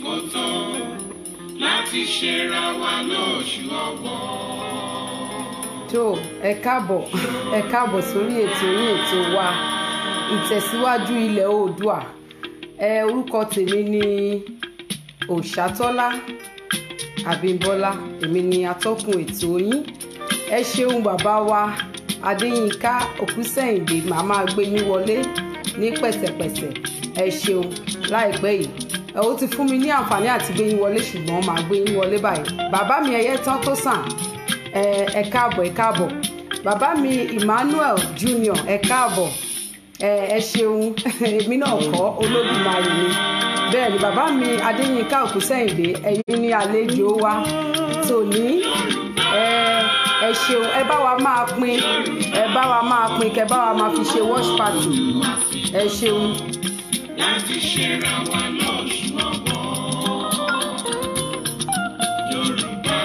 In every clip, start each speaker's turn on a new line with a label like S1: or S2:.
S1: Àsìkò tó láti ṣera wa lóṣù ọwọ́.
S2: Tó ẹ káàbọ̀, ẹ káàbọ̀ sórí ètò yín, ètò wa, Ìtẹ̀síwájú Ilẹ̀ Oòduà. Ẹ orúkọ tèmi ni Òṣàtọ́lá Abímbọ́lá, èmi ni atọ́kùn ètò yín. Ẹ ṣeun bàbá wa Adéyínká Òkúsẹ̀yìndé, màá máa gbé yín wọlé ní pẹ̀sẹ̀pẹ̀sẹ̀. Ẹ ṣeun. Láìpẹ́ yìí ẹ ó ti fún mi ní àǹfààní àti gbé yín wọlé, ṣùgbọ́n màá gbé yín wọlé báyìí. Bàbá mi ẹyẹ tán tó sàn, ẹ káàbọ̀, ẹ káàbọ̀. Bàbá mi Emmanuel Junior, ẹ káàbọ̀, ẹ ṣeun. Èmi náà kọ́, Olódùmarè ni. Bẹ́ẹ̀ ni, bàbá mi Adéyínká Òkúsẹ̀yìndé, ẹ̀yin ní àlejò wa tòní. Ẹ ṣeun. Ẹ bá wa máa pín, ẹ bá wa máa pín, kẹ bá wa máa fi ṣe watch party. Ẹ ṣeun.
S1: Láti ṣera wa lóṣù ọwọ́. Yorùbá.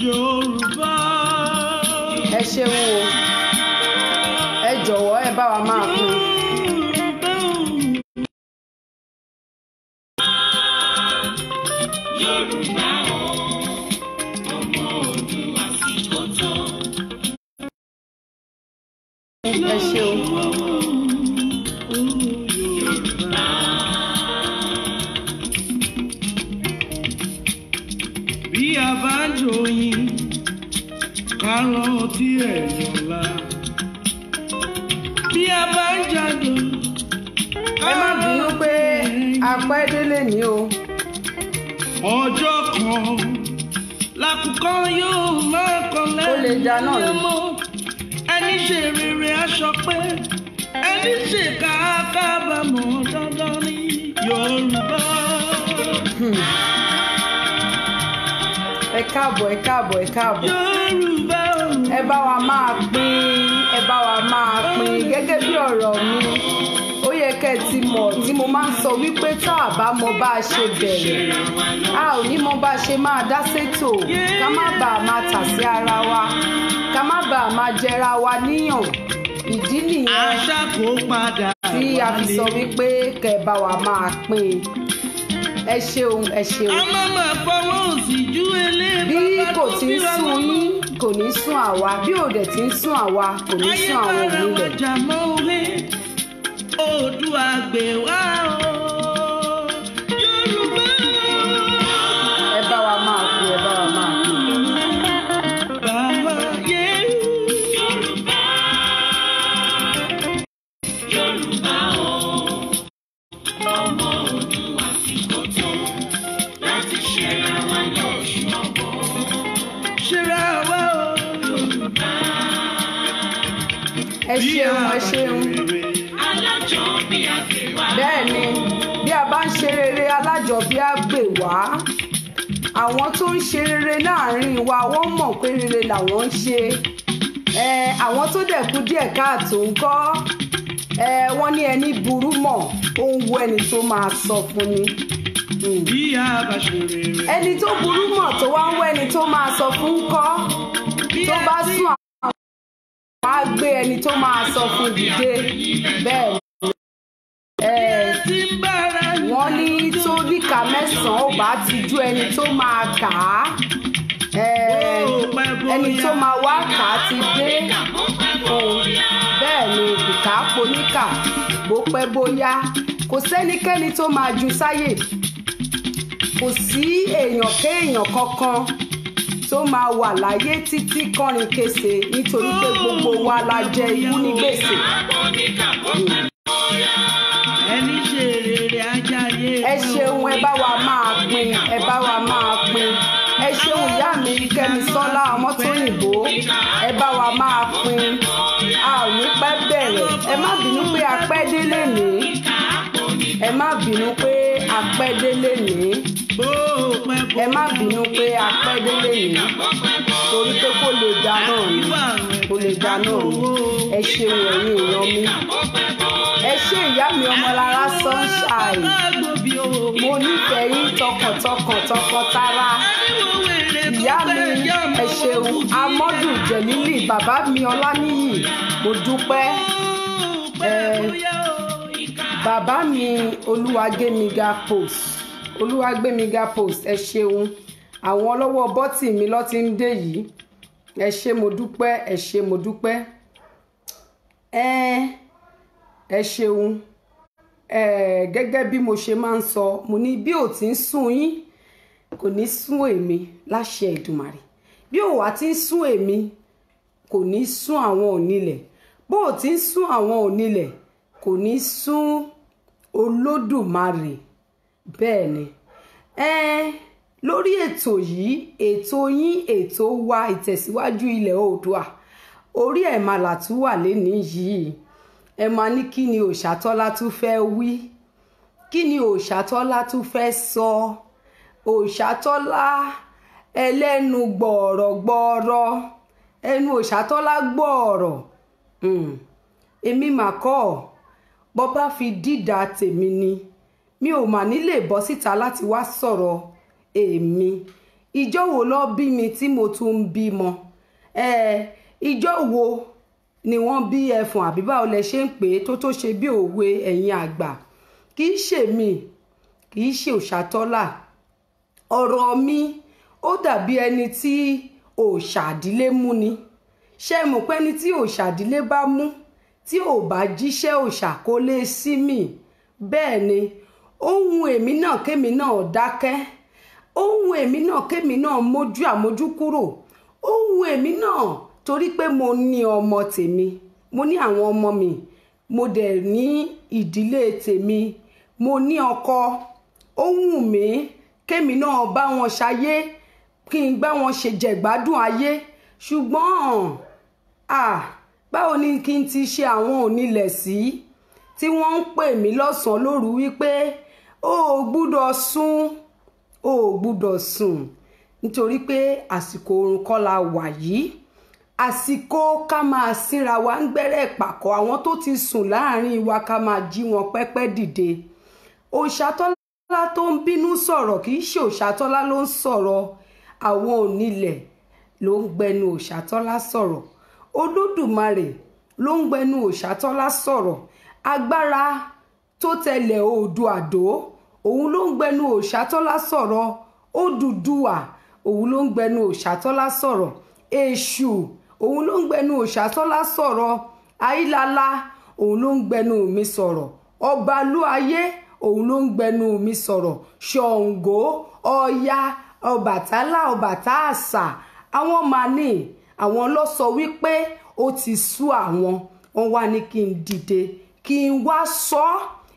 S3: Yorùbá.
S2: Ẹ ṣeun o, ẹ jọ̀wọ́, ẹ bá wa máa pín.
S3: Yorùbá o.
S1: Yorùbá o, ọmọ Oòduà, àsìkò tó.
S2: Ẹ ṣeun.
S1: Yorùbá.
S3: Bí a bá ń joyin, ká rántí ẹ̀yìn ọ̀la. Bí a bá ń jàdó,
S2: Ẹ má bínú pé a pẹ́ délé ní o.
S3: Ọjọ́ kan làkùkọ yóò máa kọ
S2: Ó lè dá náà ni.
S3: lẹ́yìn mọ́. Ẹni ṣe rere aṣọ pé ẹni ṣe kábàámọ̀ dandan ní Yorùbá.
S2: Ẹ káàbọ̀, ẹ káàbọ̀, ẹ káàbọ̀.
S3: Yorùbá o.
S2: Ẹ bá wa máa pín, ẹ bá wa máa pín. Gẹ́gẹ́ bí ọ̀rọ̀ mi, ó yẹ kẹ́ ẹ ti mọ̀ tí mo máa ń sọ wípé tá a bá mọ bá a ṣe bẹ̀rẹ̀, a ò ní mọ bá a ṣe máa dá sétò, ká má bàa máa tà sí ara wa, ká má bàa máa jẹra wa níyàn. Ìdí nìyẹn
S3: Àṣà kò padà
S2: tí a fi sọ wípé kẹ́ ẹ bá wa máa pín. Ẹ ṣeun, ẹ ṣeun.
S3: A máa máa fọwọ́ òsì ju eléyìí.
S2: Bí kò tí ń sún yín, kò ní sún àwa. Bí ò dẹ̀ tí ń sún àwa, kò ní sún àwọn
S3: Ayé bára
S2: òbí
S3: wa
S2: rẹ̀.
S3: jà mọ́ òwe, Oòduà gbè wá o. Yorùbá.
S2: Ẹ bá wa máa pín, ẹ bá wa máa pín.
S3: Bàbá yé.
S1: Yorùbá. Yorùbá o, ọmọ Oòduà, àsìkò tó láti ṣera wa lóṣù ọwọ́.
S3: Ṣera wa o.
S2: Ẹ ṣeun, ẹ ṣeun.
S1: Alájọ bí a fi wá.
S2: Bẹ́ẹ̀ ni, bí a bá ń ṣe rere, alájọbí á gbè wá. Àwọn tó ń ṣe rere láàrin wa, wọ́n mọ̀ pé rere làwọn ń ṣe. Ẹ àwọn tó dẹ̀ kú díẹ̀ káàtó ń kọ́ ẹ, wọ́n ní ẹni burú mọ̀, ó ń wo ẹni tó máa sọ fún ni.
S3: Bí a bá ṣe rere.
S2: Ẹni tó burú mọ̀ tó wá ń wá ẹni tó máa sọ fún kọ́,
S3: Bí
S2: tó
S3: a
S2: bá
S3: ti
S2: sún, àwọn á gbé ẹni tó máa sọ fún dìde. Bẹ́ẹ̀ ni ẹ
S3: ti ń bára
S2: wọ́n ní tó níka mẹ́sàn-án ó bá ti ju ẹni tó máa kà á, ẹni tó máa wá kà á ti dé fún un. Bẹ́ẹ̀ ni, ìkà poníkà, bó pẹ́ bóyá, kò sẹ́nikẹ́ni tó máa ju sáyè. Kò sí èèyàn kéèyàn kankan tó máa wà láyé títí kọrin kése, nítorí pé gbogbo wa la jẹ ikú ní gbèsè.
S3: Ẹni ṣe rere ajáyé.
S2: Ẹ ṣeun, ẹ bá wa máa pín, ẹ bá wa máa pín. Ẹ ṣeun, ìyá mi Kẹ́mi Sọ́lá Ọmọ́tóyìnbó. Ẹ bá wa máa pín, a ò ní pẹ́ bẹ̀rẹ̀. Ẹ má bínú pé a pẹ́ délé ní, ẹ má bínú pé a pẹ́ délé ní,
S3: Bó pẹ́
S2: ẹ má bínú pé a pẹ́ délé ní, torí pé kó lè dá náà ni, kó lè dá náà ni. Ẹ ṣeun, ẹ̀yin èèyàn mi. Ẹ ṣé, ìyá mi Ọmọlára Sunshine, mo nífẹ̀ẹ́ yín tọkàntọkàn, tọkàntara. Ìyá mi, ẹ ṣeun. Amọ́dù Jẹ̀lílì, bàbá mi Ọláníyì, mo dúpẹ́. Bàbá mi Olúwagbémiga Post, Olúwagbémiga Post, ẹ ṣeun. Àwọn ọlọ́wọ́ bọ́tì mi ló ti ń dé yìí. Ẹ ṣé, mo dúpẹ́. Ẹ ṣé, mo dúpẹ́. Ẹ ṣeun. Gẹ́gẹ́ bí mo ṣe máa ń sọ, mo ní bí ò ti ń sún yín kò ní sún èmi láṣẹ Èdùmàrè. Bí ò wá ti ń sún èmi kò ní sún àwọn onílẹ̀. Bó ò ti ń sún àwọn onílẹ̀ kò ní sún Olódùmarè. Bẹ́ẹ̀ ni. Lórí ètò yìí, ètò yín, ètò wa, ìtẹ̀síwájú ilẹ̀ Oòduà, orí ẹ̀ máa là tún wà lénìí yìí. Ẹ máa ní kí ni Òòṣàtọ́lá tún fẹ́ wí, kí ni Òòṣàtọ́lá tún fẹ́ sọ. Òòṣàtọ́lá ẹlẹ́nu gbọ̀ọ̀rọ̀gbọ̀ọ̀rọ̀, ẹnu Òòṣàtọ́lá gbọ̀ọ̀rọ̀. Èmi mà kọ́, bọ́ bá fi dídà tèmi ni, mi ò mà ní lè bọ́ síta láti wá sọ̀rọ̀ èmi. Ìjọ́ wo ló bí mi tí mo tún ń bímọ? Ìjọ́ wo ni wọ́n bí ẹfọ̀n, àbí báwo lẹ ṣe ń pè é tó ṣe bí òwe ẹ̀yin àgbà? Kì í ṣe mi, kì í ṣe Òòṣàtọ́lá. Ọ̀rọ̀ mi ó dàbí ẹni tí òòṣàdílé mú ni. Ṣé ẹ mọ̀ pé ẹni tí òòṣàdílé bá mú tí ò bá jíṣẹ́ òòṣà kó lè sí mi? Bẹ́ẹ̀ ni, ohun èmi náà kémi náà dákẹ́, ohun èmi náà kémi náà mójú àmójú kúrò, ohun èmi náà torí pé mo ní ọmọ tèmi, mo ní àwọn ọmọ mi, mo dẹ̀ ní ìdílé tèmi, mo ní ọkọ. Ohun mi kémi náà bá wọn ṣayé, kí n gbá wọn ṣe jẹ̀gbádùn ayé. Ṣùgbọ́n báwo ni kí n ti ṣe àwọn onílẹ̀ sí tí wọ́n ń pè mí lọ́sàn-án lóru wípé o ò gbúdọ̀ sùn, o ò gbúdọ̀ sùn, nítorí pé àsìkò oorun kọ́ la wà yìí. Àsìkò ká máa sínra wa ń gbẹ́rẹ́ ìpàkọ́ àwọn tó ti sùn láàrin wa ká máa jí wọn pẹ́pẹ́ dìde. Òòṣàtọ́lá tó ń bínú sọ̀rọ̀ kì í ṣe Òòṣàtọ́lá ló ń sọ̀rọ̀, àwọn onílẹ̀ ló ń gbẹnu Òòṣàtọ́lá sọ̀rọ̀. Olódùmarè ló ń gbẹnu Òòṣàtọ́lá sọ̀rọ̀. Agbára tó tẹlẹ̀ Oòduà dó, òun ló ń gbẹnu Òòṣàtọ́lá sọ̀rọ̀. Odùduwà, òun ló ń gbẹnu Òòṣàtọ́lá sọ̀rọ̀. Èṣù, òun ló ń gbẹnu Òòṣàtọ́lá sọ̀rọ̀. Ayílala, òun ló ń gbẹnu mi sọ̀rọ̀. Ọbalúayé, òun ló ń gbẹnu mi sọ̀rọ̀. Ṣàngó, Ọya, Ọbàtálá, Ọbàtásà, àwọn màní, àwọn ló sọ wípé ó ti sú àwọn. Wọ́n wá ní kí n dìde, kí n wá sọ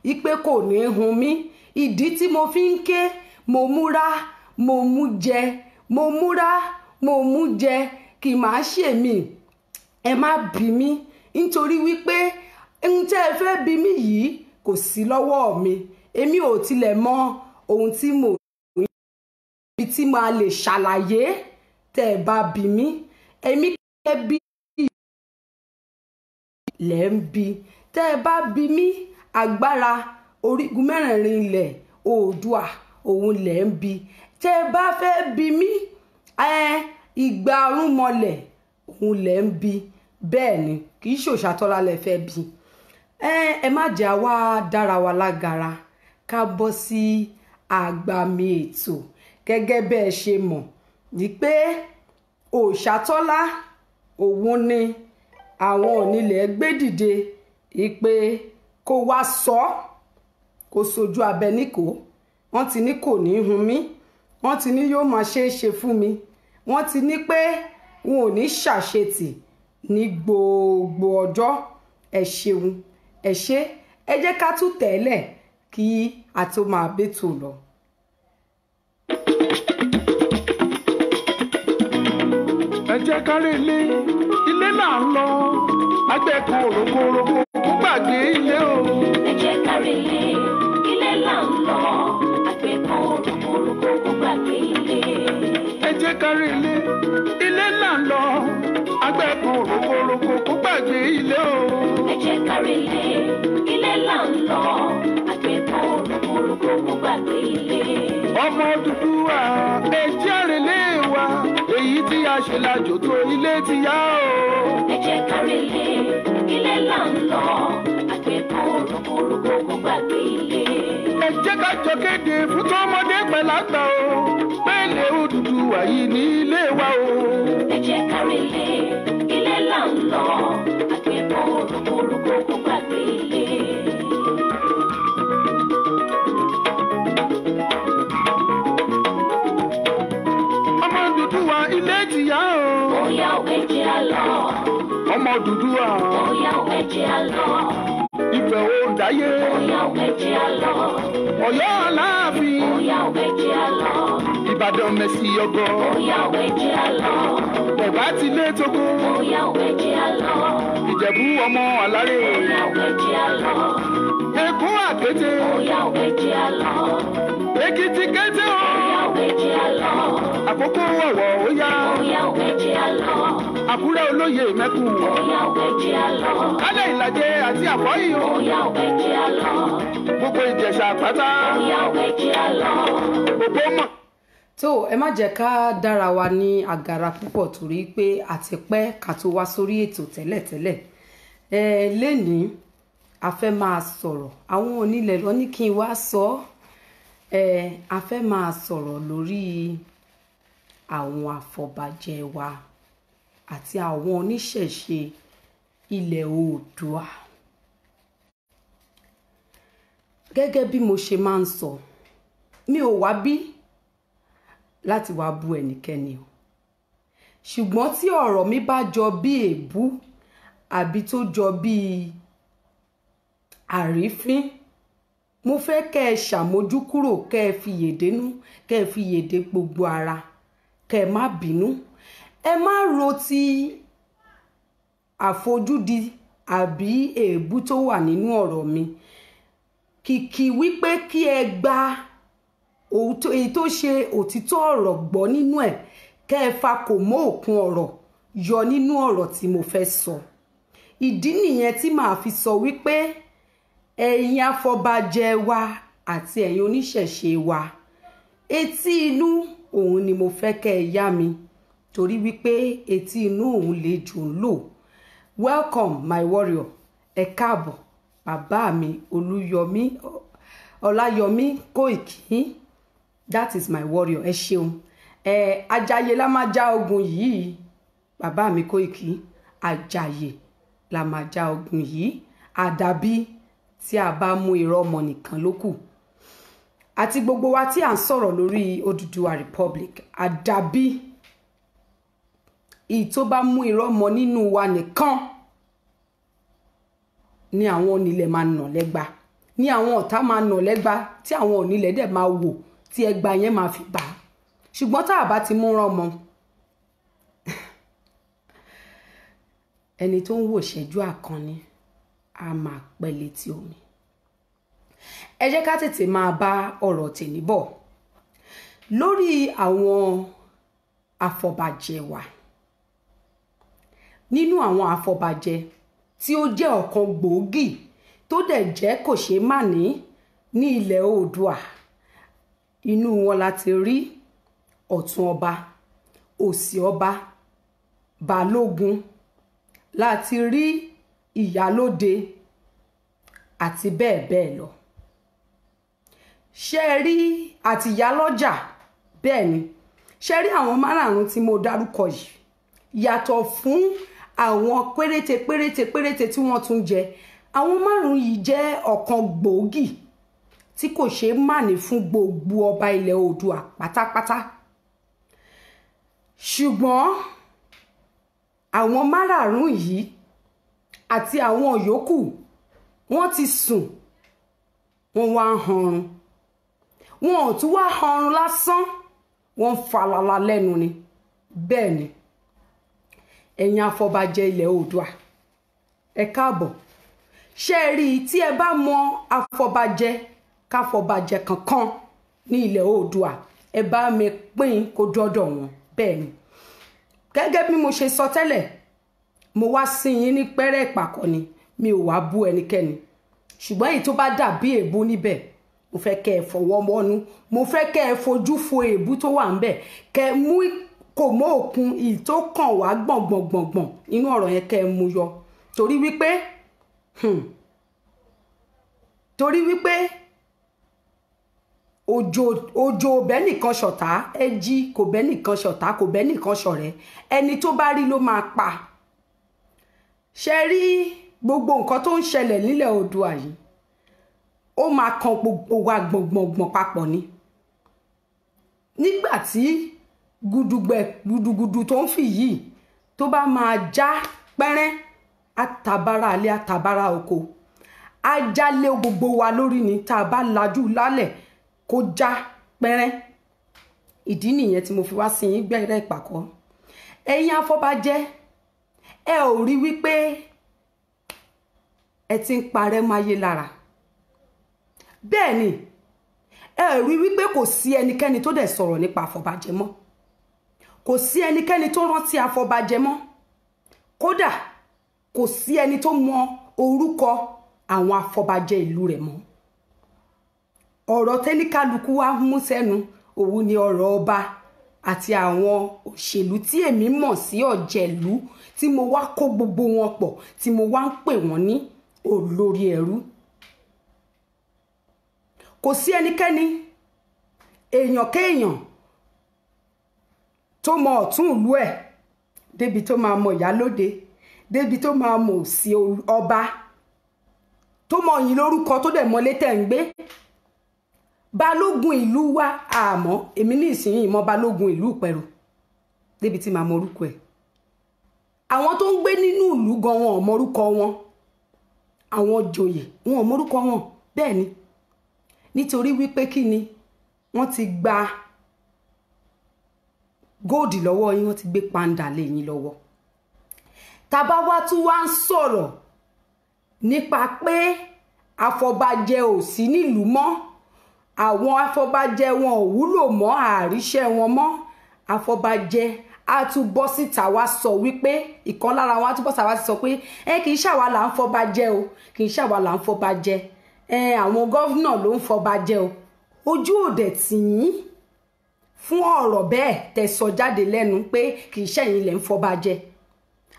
S2: wípé kò ní hun mí. Ìdí tí mo fi ń ké, mo múra, mo mú jẹ, mo múra, mo mú jẹ, kì máa ṣe mí. Ẹ má bí mi, nítorí wípé ohun tẹ́ ẹ fẹ́ bí mi yìí kò sí lọ́wọ́ mi. Èmi ò tilẹ̀ mọ ohun tí mo ń ibi tí màá lè ṣàlàyé tẹ́ ẹ bá bí mi. Èmi kẹ́ bí lẹ́ ń bí. Tẹ́ ẹ bá bí mi, agbára orígun mẹ́rẹ̀ẹ̀rin ilẹ̀ Oòduà òun lẹ́ ń bí. Tẹ́ ẹ bá fẹ́ bí mi, ìgbà ọ̀rúnmọlẹ̀ òun lẹ́ ń bí. Bẹ́ẹ̀ ni, kì í ṣe Òòṣàtọ́lá lẹ fẹ́ bí. Ẹ má jẹ́ àwa dára wa lágara, ká bọ́ sí àgbàmì ètò. Gẹ́gẹ́ bẹ́ẹ̀ ṣe mọ̀ ní pé Òòṣàtọ́lá òun ni àwọn onílẹ̀ gbé dìde ìpè kó wá sọ, kó sojú abẹ níkò. Wọ́n ti ní kò ní hun mí, wọ́n ti ní yóò máa ṣe é ṣe fún mi, wọ́n ti ní pé n ò ní ṣàṣetì ní gbogbo ọjọ́. Ẹ ṣeun, ẹ ṣé, ẹ jẹ́ ká tún tẹ̀lẹ̀ kí a tó máa bẹ́tò lọ.
S1: Ẹ jẹ́ ká rí ilé, ilé là ń lọ, àgbẹ̀ kan òrókòrókò kó gbàgbé ilé o.
S4: Ẹ jẹ́ ká rí ilé, ilé là ń lọ, àgbẹ̀ kan òrókòrókò kó gbàgbé ilé.
S1: Ẹ jẹ́ ká rí ilé, ilé là ń lọ, àgbẹ̀ kan òrókòrókò kó gbàgbé ilé o.
S4: Ẹ jẹ́ ká rí ilé, ilé là ń lọ, àgbẹ̀ kan òrókòrókò kó gbàgbé ilé.
S1: Ọmọ Odùduwà, ẹ jẹ́ àrèlé wa, èyí tí a ṣe lájò tó ilé ti yá o.
S4: Ẹ jẹ́ ká rí ilé, ilé là ń lọ, àgbẹ̀ kan òrókòrókò. rokoroko kó gbàgbé ilé.
S1: Ẹ jẹ́ ká jọ kéde fún tọmọdé pẹ̀lágbà o, pẹ̀lẹ́ Odùduwà yìí ní ilé wa o.
S4: Ẹ jẹ́ ká relé, ilé là ń lọ. Àgbẹ̀ kan rokoroko kó gbàgbé ilé.
S1: Ọmọ Odùduwà ilé ti yá o.
S4: Bóyá o ẹ jẹ́ á lọ.
S1: Ọmọ Odùduwà.
S4: Bóyá o ẹ jẹ́ á lọ.
S1: Ifẹ̀ Oòdáyé.
S4: Bóyá o ẹ jẹ́ á lọ.
S1: Ọ̀yọ́ Aláàfin.
S4: Bóyá o ẹ jẹ́ á lọ.
S1: Ìbàdàn Mẹ̀sì Ọ̀gọ́.
S4: Bóyá o ẹ jẹ́ á lọ.
S1: Ẹ̀gbá ti lé tókó.
S4: Bóyá o ẹ jẹ́ á lọ.
S1: Ìjẹ̀bú ọmọ Alárè.
S4: Bóyá o ẹ jẹ́ á lọ.
S1: Èkó Àkété.
S4: Bóyá o ẹ jẹ́ á lọ.
S1: Èkìtì kété o.
S4: Bóyá o ẹ jẹ́ á lọ.
S1: Àkókò Ọ̀wọ̀ ó yá.
S4: Bóyá o ẹ jẹ́ á lọ.
S1: Àkúrẹ́ olóyè mẹ́kùn.
S4: Bóyá o ẹ jẹ́ á lọ.
S1: Kálẹ̀ Ìlàjẹ àti Àfọ́yì o.
S4: Bóyá o ẹ jẹ́ á lọ.
S1: Gbogbo Ìjẹ̀ṣà pátá.
S4: Bóyá o ẹ jẹ́ á lọ.
S1: Gbogbo mọ̀.
S2: Tó ẹ má jẹ́ ká dára wa ní àgàrà púpọ̀ torí pé àti pẹ́ ká tó wá sórí ètò tẹ́lẹ̀tẹ́lẹ̀. Ẹ lénìí a fẹ́ máa sọ̀rọ̀, àwọn onílẹ̀ lọ ní kí n wá sọ ọ́. Ẹ a fẹ́ máa sọ̀rọ̀ lórí àwọn àfọ̀bàjẹ́ wa àti àwọn oníṣẹ̀ṣe ilẹ̀ Oòduà. Gẹ́gẹ́ bí mo ṣe máa ń sọ, mi ò wá bí láti wá bú ẹnikẹ́ni o, ṣùgbọ́n tí ọ̀rọ̀ mi bá jọ bí èébú àbí tó jọ bí àrífín, mo fẹ́ kẹ́ ẹ ṣàmójúkúrò, kẹ́ ẹ fi yèdénú, kẹ́ ẹ fi yèdé gbogbo ara, kẹ́ ẹ má bínú, ẹ má ro ti àfojúdi àbí èébú tó wà nínú ọ̀rọ̀ mi, kìkì wípé kí ẹ gba èyí tó ṣe òtítọ́ ọ̀rọ̀ gbọ́ nínú ẹ̀, kẹ́ ẹ fa kò mọ́ òkun ọ̀rọ̀ yọ nínú ọ̀rọ̀ tí mo fẹ́ sọ. Ìdí nìyẹn tí màá fi sọ wípé ẹ̀yin afọbajẹ wa àti ẹ̀yin oníṣẹ̀ṣe wa, etí inú òun ni mo fẹ́ kẹ́ ẹ yá mi, torí wípé etí inú òun lè jò ń lò. Welcome my warrior, ẹ káàbọ̀ bàbá mi Olúyọmí Ọláyọmí Kóìkí, that is my warrior, ẹ ṣeun. Ẹ Àjàyè la máa já ogun yìí, bàbá mi Kóìkí, Àjàyè la máa já ogun yìí, àdàbí tí a bá mú irọ́ ọmọ nìkan ló kù. Àti gbogbo wa tí à ń sọ̀rọ̀ lórí Odùduwà Republic, àdàbí ìyí tó bá mú irọ́ ọmọ nínú wa nìkan ni àwọn onílẹ̀ máa nà lẹ́gba, ni àwọn ọ̀tá máa nà lẹ́gba, tí àwọn onílẹ̀ dẹ̀ máa wò tí ẹgba yẹn máa fi bà á. Ṣùgbọ́n tá a bá ti múra ọmọ, ẹni tó ń wò ṣẹ́jú àkànni a máa pẹ́ létí omi. Ẹ jẹ́ ká tètè máa bá ọ̀rọ̀ tèmi bọ̀ lórí àwọn àfọ̀bàjẹ́ wa. Nínú àwọn àfọ̀bàjẹ́ tí ó jẹ́ ọ̀kan gbòógì tó dẹ̀ jẹ́ kò ṣeé má ní ní ilẹ̀ Oòduà, inú wọn la ti rí Ọ̀tún ọba, Òsì ọba, Balógun, láti rí Ìyálóde àti bẹ́ẹ̀ bẹ́ẹ̀ lọ. Ṣé ẹ rí àti Ìyálọ́jà? Bẹ́ẹ̀ ni, ṣé rí àwọn márààrún tí mo dárúkọ yìí, yàtọ̀ fún àwọn péréte péréte péréte tí wọ́n tún jẹ, àwọn márùn-ún yìí jẹ́ ọ̀kan gbòógì tí kò ṣeé má ní fún gbogbo ọba ilẹ̀ Oòduà pátápátá. Ṣùgbọ́n àwọn márààrún yìí àti àwọn yòókù wọ́n ti sùn, wọ́n wá ń hanrun, wọn ò tún wá hanrun lásán, wọ́n ń falala lẹ́nu ni. Bẹ́ẹ̀ ni, ẹ̀yin afọbajẹ ilẹ̀ Oòduà, ẹ káàbọ̀. Ṣé ẹ rí i tí ẹ bá mọ afọbajẹ káfọbajẹ kankan ní ilẹ̀ Oòduà, ẹ bá mi pín kó dọ́dọ̀ wọn. Bẹ́ẹ̀ ni, gẹ́gẹ́ bí mo ṣe sọ tẹ́lẹ̀, mo wá sí yín ní pẹ́rẹ́ ìpàkọ́ ni, mi ò wá bú ẹnikẹ́ni. Ṣùgbọ́n èyí tó bá dàbí èébú níbẹ̀, mo fẹ́ kẹ́ ẹ fọwọ́ mọ́nú, mo fẹ́ kẹ́ ẹ fojú fo èébú tó wà ńbẹ̀, kẹ́ ẹ mú kò mọ́ òkun ìyí tó kàn wá gbọ̀ngbọ̀ngbọ̀ngbọ̀n nínú ọ̀rọ̀ yẹn, kẹ́ ẹ mú yọ, torí wípé Torí wípé òjò bẹ́ nìkan ṣọ̀tá, ẹjí kò bẹ́ nìkan ṣọ̀tá, kò bẹ́ nìkan ṣọ̀rẹ́, ẹni tó bá rí ló máa pa. Ṣe rí gbogbo nǹkan tó ń ṣẹlẹ̀ nílẹ̀ Oòduà yìí, ó máa kan gbogbo wa gbọ̀ngbọ̀ngbọ̀n papọ̀ ni. Nígbà tí gudugbẹ gudugudu tó ń fì yìí tó bá máa já pẹ́rẹ́, àtàbára alẹ́ àtàbára oko, á já lé gbogbo wa lórí ni tá a bá lajú lálẹ̀ kó já pẹ́rẹ́. Ìdí nìyẹn tí mo fi wá sí yín gbẹ́rẹ́ ìpàkọ́. Ẹ̀yin afọbajẹ, ẹ ò rí wípé ẹ ti ń parẹ́ máyé lára. Bẹ́ẹ̀ ni, ẹ ò rí wípé kò sí ẹnikẹ́ni tó dẹ̀ sọ̀rọ̀ nípa afọbajẹ mọ́, kò sí ẹnikẹ́ni tó rántí afọbajẹ mọ́, kódà kò sí ẹni tó mọ orúkọ àwọn afọbajẹ ìlú rẹ̀ mọ́. Ọ̀rọ̀ tẹ́níkálukú wa mú sẹ́nu òun ni ọ̀rọ̀ ọba àti àwọn òṣèlú tí èmi mọ̀ sí ọ̀jẹ̀lú, tí mo wá kó gbogbo wọn pọ̀, tí mo wá ń pè wọ́n ní olórí ẹrú. Kò sí ẹnikẹ́ni, èèyàn kéèyàn tó mọ ọ̀tún ìlú ẹ̀ débi tó máa mọ ìyálóde, débi tó máa mọ òsì ọba, tó mọ yín lórúkọ, tó dẹ̀ mọlé tẹ̀ ń gbé. Balógun ìlú wa, àmọ́ èmi ní ìsinyìí mọ balógun ìlú Ìpẹ̀rù débi tí màá mọ orúkọ ẹ̀. Àwọn tó ń gbé nínú ìlú gan wọn ò mọ orúkọ wọn, àwọn joyè wọn ò mọ orúkọ wọn. Bẹ́ẹ̀ ni, nítorí wípé kí ni, wọ́n ti gba góòdì lọ́wọ́ yín, wọ́n ti gbé pàǹdà lé yín lọ́wọ́. Tàbá wá tún wá ń sọ̀rọ̀ nípa pé afọbajẹ ò sí nílùú mọ́, àwọn afọbajẹ wọn ò wúlò mọ́, àríṣẹ́ wọn mọ́, afọbajẹ á tún bọ́ síta wá sọ wípé ìkan lára wọn á tún bọ́ síta wá sọ pé ẹ kì í ṣàwa là ń fọbajẹ o, kì í ṣàwa là ń fọbajẹ, ẹ àwọn gọ́vnà ló ń fọbajẹ o. Ojú òdẹ̀ tì yín fún ọ̀rọ̀ bẹ́ẹ̀ tẹ́ sọ jáde lẹ́nu pé kì í ṣẹ̀yin lẹ̀ ń fọbajẹ.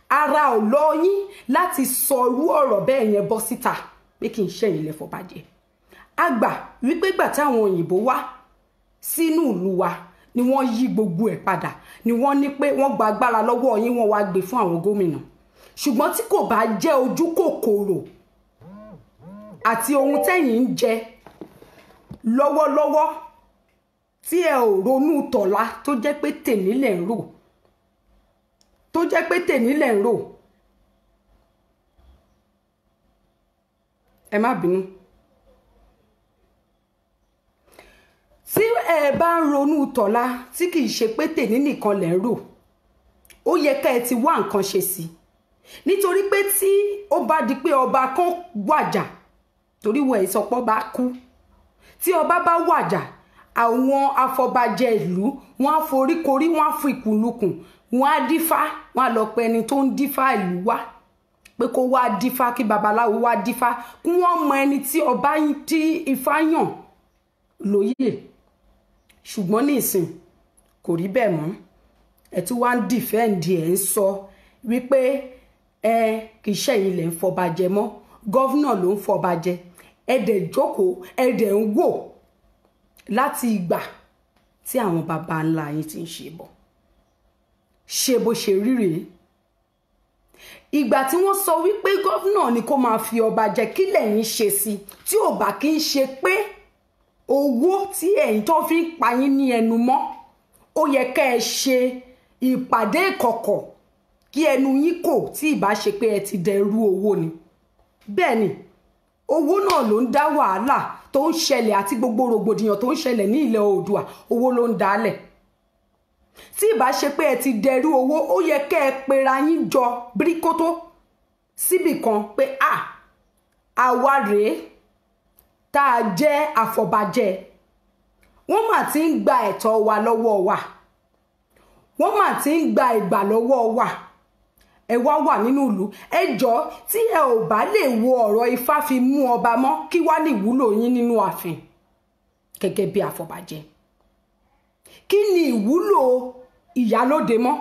S2: Ara ò lọ yín láti sọ irú ọ̀rọ̀ bẹ́ẹ̀ yẹn bọ́ síta pé kì í ṣẹ̀yin lẹ̀ fọbajẹ. A gbà wípé gbà táwọn òyìnbó wá sínú ìlú wa ni wọ́n yí gbogbo ẹ̀ padà, ni wọ́n ní pé wọ́n gba agbára lọ́wọ́ yín, wọ́n wá gbé fún àwọn gómìnà. Ṣùgbọ́n tí kò bá jẹ́ ojú kòkòrò àti ohun tẹ́yìn ń jẹ lọ́wọ́lọ́wọ́ tí ẹ ò ronú tọ̀la, tó jẹ́ pé tèmi lẹ̀ ń rò, tó jẹ́ pé tèmi lẹ̀ ń rò, ẹ má bínú. Tí ẹ bá ń ronú tọ̀la tí kìí ṣe pé tèmi nìkan lẹ̀ ń rò, ó yẹ ká ẹ ti wá nǹkan ṣe sí i. Nítorí pé tí ó bá di pé ọba kan wàjà, torí wọ́n ẹ̀ sọpọ́ bá kú, tí ọba bá wàjà, àwọn afọbajẹ ìlú wọ́n á foríkorí, wọ́n á fi ìkùnlukùn, wọ́n á dífá, wọ́n á lọ pe ẹni tó ń dífá ìlú wá pé kó wá dífá, kí babaláwo wá dífá, kí wọ́n mọ ẹni tí ọba tí ifá yàn lóyè. Ṣùgbọ́n ní ìsìn kò rí bẹ́ẹ̀ mọ́. Ẹ tún wá ń dìfẹ́ǹdì, ẹ̀ ń sọ wípé ẹ kì í ṣẹ̀yin lẹ̀ ń fọbajẹ mọ́, gọ́vnà ló ń fọbajẹ. Ẹ dẹ̀ jókòó, ẹ dẹ̀ ń wò láti ìgbà tí àwọn baba ńlá yín ti ń ṣe bọ̀. Ṣe bó ṣe rí rèé. Ìgbà tí wọ́n sọ wípé gọ́vnà ni kó máa fi ọba jẹ, kí lẹ̀yin ṣe sí? Tí ò bá kí ń ṣe pé owó tí ẹ̀yin tó fi ń pa yín ní ẹnu mọ́, ó yẹ ká ẹ ṣe ìpàdé ìkọ̀kọ̀ kí ẹnu yín kò, tí ìbá ṣe pé ẹ ti dẹrú owó ni. Bẹ́ẹ̀ ni, owó náà ló ń dá wàhálà tó ń ṣẹlẹ̀ àti gbogbo rògbòdìyàn tó ń ṣẹlẹ̀ ní ilẹ̀ Oòduà, owó ló ń dálẹ̀. Tí ìbá ṣe pé ẹ ti dẹrú owó, ó yẹ kẹ́ ẹ pera yín jọ bíríkótó síbì kan pé à àwa rèé tá a jẹ́ àfọ̀bàjẹ́, wọ́n mà ti ń gba ẹ̀tọ́ wa lọ́wọ́ wa, wọ́n mà ti ń gba ìgbà lọ́wọ́ wa, ẹ wá wà nínú ìlú. Ẹ jọ, tí ẹ ò bá lè wo ọ̀rọ̀ ifá fi mú ọba mọ́, kí wá ní ìwúlò yín nínú ààfin gẹ́gẹ́ bí àfọ̀bàjẹ́? Kí ni ìwúlò ìyálóde mọ́?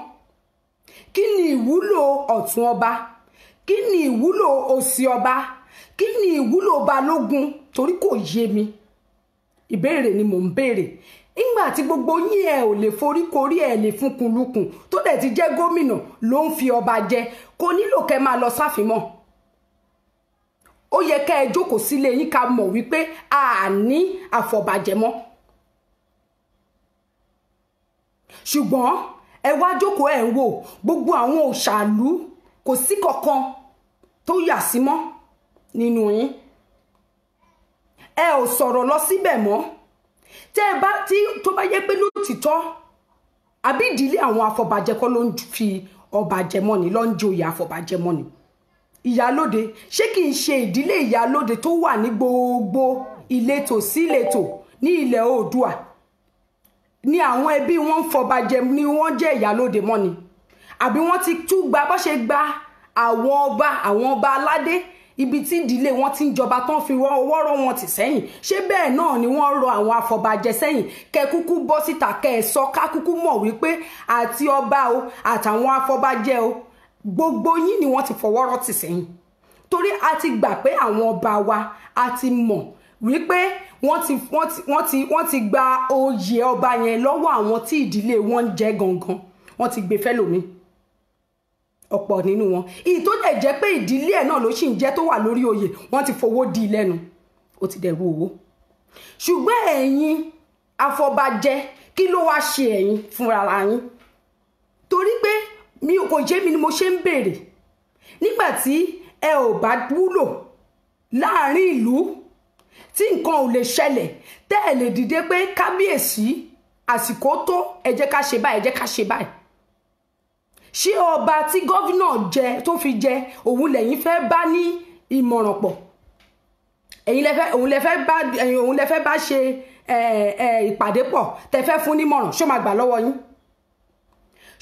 S2: Kí ni ìwúlò ọ̀tún ọba? Kí ni ìwúlò òsì ọba? Kí ni ìwúlò balógun? Torí kò yé mi, ìbéèrè ni mò ń béèrè. Nígbà tí gbogbo yín ẹ ò lè foríkorí, ẹ lè fúnkunlukùn, tó dẹ̀ ti jẹ́ gómìnà ló ń fi ọba jẹ, kò nílò kẹ́ máa lọ sáfìmọ̀. Ó yẹ kẹ́ ẹ jókòó sílé yín ká mọ̀ wípé a ní àfọ̀bàjẹ́ mọ́. Ṣùgbọ́n ẹ wá jókòó, ẹ̀ ń wò gbogbo àwọn òṣàlú, kò sí kankan tó yà sí mọ́ nínú yín. Ẹ ò sọ̀rọ̀ lọ síbẹ̀ mọ́. Tẹ́ ẹ bá tí tó bá yẹ pé lótìtọ́ àbí ìdílé àwọn afọbajẹ kọ́ ló ń fi ọba jẹ mọ́ ni, ló ń joyè afọbajẹ mọ́ ni. Ìyálóde, ṣé kì í ṣe ìdílé ìyálóde tó wà ní gbogbo ìletò sí ìletò ní ilẹ̀ Oòduà ni àwọn ẹbí wọn ń fọbajẹ ni wọ́n jẹ́ ìyálóde mọ́ ni? Àbí wọ́n ti tú gba bó ṣe gba àwọn ọba, àwọn ọba aládé, ibi tí ìdílé wọn ti ń jọba tán fi ọwọ́ rọ́ wọn tì sẹ́yìn, ṣé bẹ́ẹ̀ náà ni wọ́n rọ àwọn afọbajẹ sẹ́yìn? Kẹ́ kúkú bọ́ síta kẹ́ ẹ sọ, ká kúkú mọ̀ wípé àti ọba o àtàwọn afọbajẹ o, gbogbo yín ni wọ́n ti fọwọ́ rọ́ tì sẹ́yìn. Torí a ti gbà pé àwọn ọba wa, a ti mọ̀ wípé wọ́n ti gba oyè ọba yẹn lọ́wọ́ àwọn tí ìdílé wọn ń jẹ gangan, wọ́n ti gbé fẹ́lòmíì, ọ̀pọ̀ nínú wọn. Ìyí tó dẹ̀ jẹ́ pé ìdílé ẹ̀ náà ló sì ń jẹ́ tó wà lórí oyè, wọ́n ti fowó di lẹ́nu, ó ti dẹ̀rù owó. Ṣùgbọ́n ẹ̀yin afọbajẹ, kí ló wá ṣe ẹ̀yin fúnra yín? Torí pé mi kò jẹ́ mi ni mo ṣe ń béèrè. Nígbà tí ẹ ò bá wúlò láàrin ìlú, tí nǹkan ò lè ṣẹlẹ̀, tẹ́ ẹ lè dìde pé kábíyèsí àsìkò tó, ẹ jẹ́ ká ṣe báyìí, ẹ jẹ́ ká ṣe báyìí. Ṣé ọba tí gọ́vínà jẹ tó fi jẹ òun lẹ́yìn fẹ́ bá ní ìmọ̀ràn pọ̀? Ẹ̀yin lẹ fẹ́, òun lẹ fẹ́ bá, ẹ̀yin òun lẹ fẹ́ bá ṣe ìpàdé pọ̀, tẹ fẹ́ fún nímọ̀ràn, ṣó máa gbà lọ́wọ́ yín?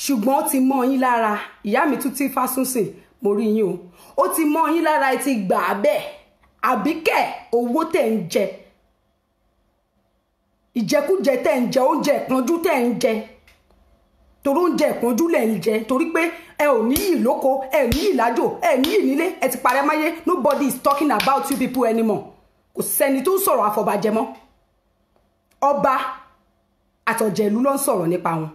S2: Ṣùgbọ́n ó ti mọ́ yín lára. Ìyá mi tún ti fásúnsìn, mo rí yín o. Ó ti mọ́ yín lára, ẹ ti gbà á bẹ́ẹ̀. Àbíkẹ́ owó tẹ̀ ń jẹ, ìjẹkújẹ tẹ̀ ń jẹ, oúnjẹ ìpọ́njú tẹ̀ ń jẹ, torí oúnjẹ ìpọ́njú lẹ̀ ń jẹ, torí pé ẹ ò níyì lóko, ẹ ò níyì lájò, ẹ ò níyì nílé, ẹ ti parẹ́ máyé. Nobody is talking about you people anymore. Kò sẹ́ni tó ń sọ̀rọ̀ àfọbàjẹ́ mọ́. Ọba àtọ̀jẹ̀lú ló ń sọ̀rọ̀ nípa wọn.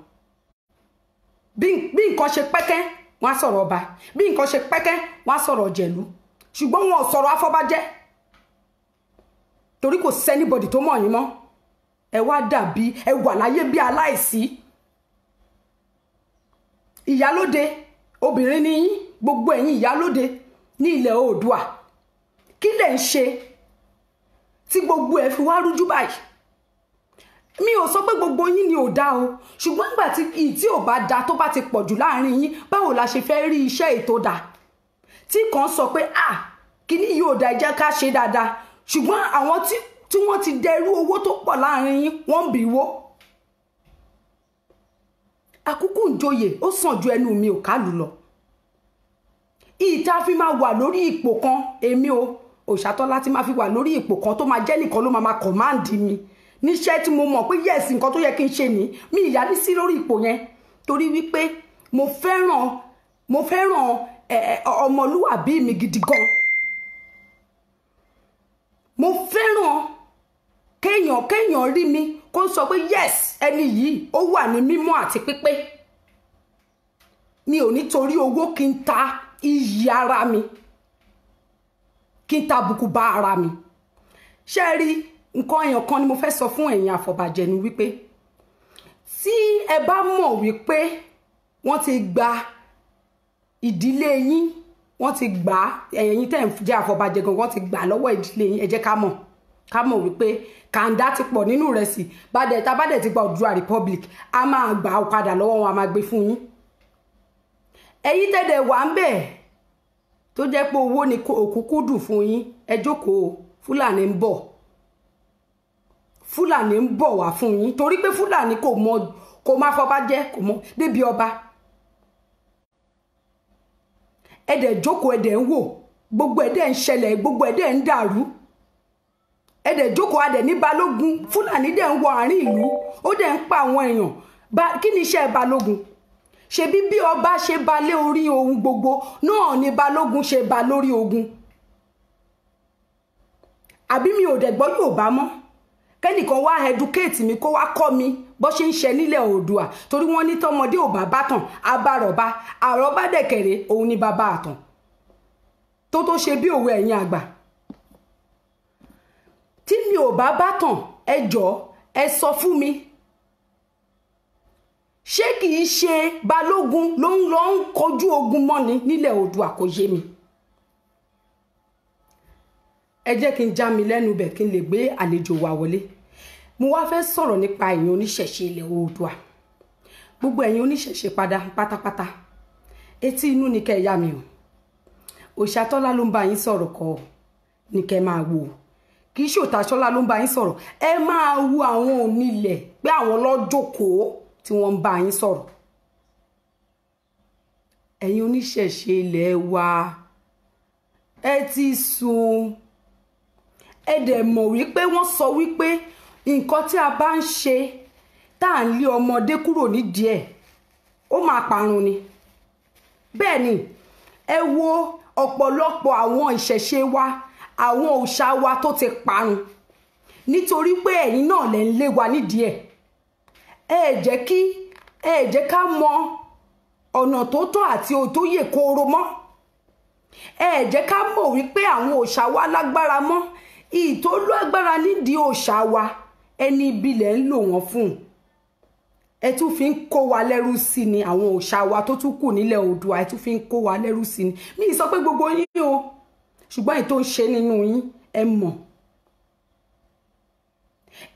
S2: Bí nǹkan ṣe pẹ́kẹ́, wọ́n á sọ̀rọ̀ ọba. Bí nǹkan ṣe pẹ́kẹ́, wọ́n á sọ̀rọ̀ ọ̀jẹ̀lú. Ṣùgbọ́n wọn ò sọ̀rọ̀ àfọbàjẹ́, torí kò sẹ́nibọ̀dì tó mọ̀ yín mọ́. Ẹ wá dàbí ẹ wà láyé bí aláìsí. Ìyálóde obìnrin ni yín, gbogbo ẹ̀yin ìyálóde ní ilẹ̀ Oòduà, kí lẹ̀ ń ṣe tí gbogbo ẹ̀ fi wá rújú báyìí? Mi ò sọ pé gbogbo yín ni ò dá o, ṣùgbọ́n nígbà tí ìyí tí ò bá da tó bá ti pọ̀ jù láàrin yín, báwo la ṣe fẹ́ rí iṣẹ́ ètò dà? Tí kan sọ pé ah, kíní yìí ò da, ẹ jẹ́ ká ṣe dáadáa, ṣùgbọ́n àwọn tí wọ́n ti dẹrú owó tó pọ̀ láàrin yín, wọ́n ń bì wó. Àkúkú ìjòyè ó sàn ju ẹnu mi ò kálù lọ. Ìta fi máa wà lórí ipò kan, èmi o Òṣàtọ́lá ti máa fi wà lórí ipò kan tó máa jẹ́ nìkan ló máa kọ̀máǹdì mi níṣẹ́ tí mo mọ̀ pé yẹ́sì nǹkan tó yẹ kí n ṣe ní, mi ìyá ní sí lórí ipò yẹn, torí wípé mo fẹ́ràn ọmọlúwàbí mi gidi gan. Mo fẹ́ràn kéèyàn rí mi kó sọ pé yes, ẹni yìí ó wà ní mímọ́ àti pípé. Mi ò ní torí owó kí n ta iyì ara mi, kí n ta àbùkù bá ara mi. Ṣé ẹ rí nǹkan èèyàn kan ni mo fẹ́ sọ fún ẹ̀yin àfọ̀bàjẹ́ ni wípé tí ẹ bá mọ̀ wípé wọ́n ti gba ìdílé yín, wọ́n ti gbà, ẹ̀yin tẹ́ ń jẹ́ àfọ̀bàjẹ́ gan, wọ́n ti gbà lọ́wọ́ ìdílé yín, ẹ jẹ́ ká mọ̀, ká mọ̀ wípé kàńdá ti pọ̀ nínú rẹ̀ sí. Bàdẹ̀ tá bàdẹ̀ ti gba Oòduà Republic, a máa gbà ó padà lọ́wọ́ wọn, a máa gbé fún yín. Ẹ̀yin tẹ́lẹ̀ wà ń bẹ̀ tó jẹ́ pé owó ni òkúkú dùn fún yín, ẹ jókòó, Fúlàní ń bọ̀, Fúlàní ń bọ̀ wá fún yín, torí pé Fúlàní kò mọ, kò má fọba jẹ́, kò mọ débi ọba. Ẹ dẹ̀ jókòó, ẹ dẹ̀ ń wò, gbogbo ẹ dẹ̀ ń ṣẹlẹ̀, gbogbo ẹ dẹ̀ ń dàrú. Ẹ dẹ̀ jókòó, a dẹ̀ ní balógun, Fúlàní dẹ̀ ń wọ àárín ìlú, ó dẹ̀ ń pa àwọn èèyàn. Kí ni iṣẹ́ balógun? Ṣebí bí ọba ṣe ba lé orí ohun gbogbo náà ni balógun ṣe ba lórí ogun. Àbí mi ò dẹ̀ gbọ́ Yorùbá mọ́, kẹ́nìkan wá educate mi, kó wá kọ́ mi bó ṣe ń ṣe nílẹ̀ Oòduà, torí wọ́n ní tọmọdé ò bá bátàn abárọ̀bá, àrọ́bá dẹ̀kẹ̀rẹ̀ òun ni bàbá àtàn tó tó ṣe bí òwe ẹ̀yin àgbà. Tí mi ò bá bátàn, ẹ jọ̀ọ́ ẹ sọ fún mi, ṣé kì í ṣe Balógun ló ń lọ ń kojú ogun mọ́ni nílẹ̀ Oòduà? Kò yé mi. Ẹ jẹ́ kí n já mi lẹ́nu bẹ̀ kí n lè gbé àlejò wa wọlé. Mo wá fẹ́ sọ̀rọ̀ nípa ẹ̀yin oníṣẹ̀ṣe ilẹ̀ Oòduà, gbogbo ẹ̀yin oníṣẹ̀ṣe padà pátápátá. Etí inú ni kẹ́ ẹ yá mi o. Òṣàtọ́lá ló ń bá yín sọ̀rọ̀ kọ́ ni kẹ́ ẹ máa wò ó, kì í ṣe Òṣàtọ́lá ló ń bá yín sọ̀rọ̀. Ẹ máa wo àwọn onílẹ̀ pé àwọn lọ́jọ́kòó tí wọ́n ń bá yín sọ̀rọ̀. Ẹ̀yin oníṣẹ̀ṣe ilẹ̀ wa, ẹ ti sùn, ẹ dẹ̀ mọ̀ wípé wọ́n sọ wípé nǹkan tí a bá ń ṣe tá à ń lé ọmọdé kúrò nídìí ẹ̀, ó máa parun ni. Bẹ́ẹ̀ ni, ẹ wo ọ̀pọ̀lọpọ̀ àwọn ìṣẹ̀ṣe wa, àwọn òòṣà wa tó ti parun nítorí pé ẹ̀yin náà lẹ̀ ń lé wa nídìí ẹ̀. Ẹ jẹ́ kí ẹ jẹ́ ká mọ ọ̀nà tó tọ́ àti tó yè kooro mọ́. Ẹ jẹ́ ká mọ̀ wípé àwọn òòṣà wa lágbára mọ́. Ìtòlú agbára nídìí òòṣà wa, ẹni ibi lẹ̀ ń lò wọ́n fún. Ẹ tún fi ń kó wa lẹ́rú sí ni. Àwọn òòṣà wa tó tún kù nílẹ̀ Oòduà, ẹ tún fi ń kó wa lẹ́rú sí ni. Mi ì sọ pé gbogbo yín o, ṣùgbọ́n èyí tó ń ṣe nínú yín ẹ mọ̀,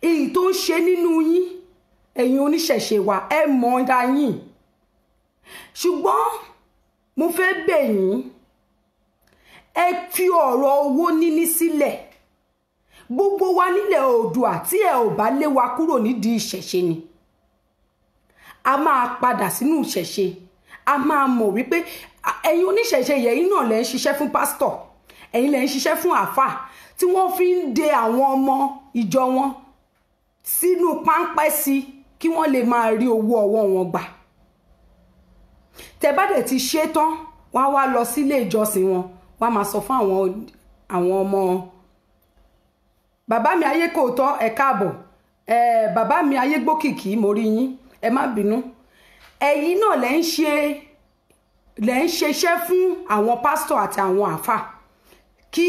S2: èyí tó ń ṣe nínú yín ẹ̀yin oníṣẹ̀ṣe wa ẹ mọ̀ ra yín. Ṣùgbọ́n mo fẹ́ bẹ̀ yín, ẹ fi ọ̀rọ̀ owó níní sílẹ̀. Gbogbo wa nílẹ̀ Oòduà, tí ẹ ò bá lé wa kúrò nídìí ìṣẹ̀ṣe ni, a máa padà sínú ìṣẹ̀ṣe. A máa mọ̀ wípé ẹ̀yin oníṣẹ̀ṣe yẹ̀yìn náà lẹ́ ń ṣiṣẹ́ fún pásítọ̀, ẹ̀yin lẹ́ ń ṣiṣẹ́ fún àáfàá tí wọ́n fi ń de àwọn ọmọ ìjọ wọn sínú páńpẹ́ sí kí wọ́n lè máa rí owó ọwọ́ wọn gbà. Tẹ́ bá dẹ̀ ti ṣe tán, wọ́n á wá lọ sílé ìjọsìn wọn, wọ́n á máa sọ fún àwọn ọmọ. Bàbá mi ayé kò tọ́, ẹ káàbọ̀. Bàbá mi ayé gbókìkí, mo rí yín, ẹ má bínú. Ẹ̀yin náà lẹ́ ń ṣiṣẹ́ fún àwọn pásítọ̀ àti àwọn àáfàá kí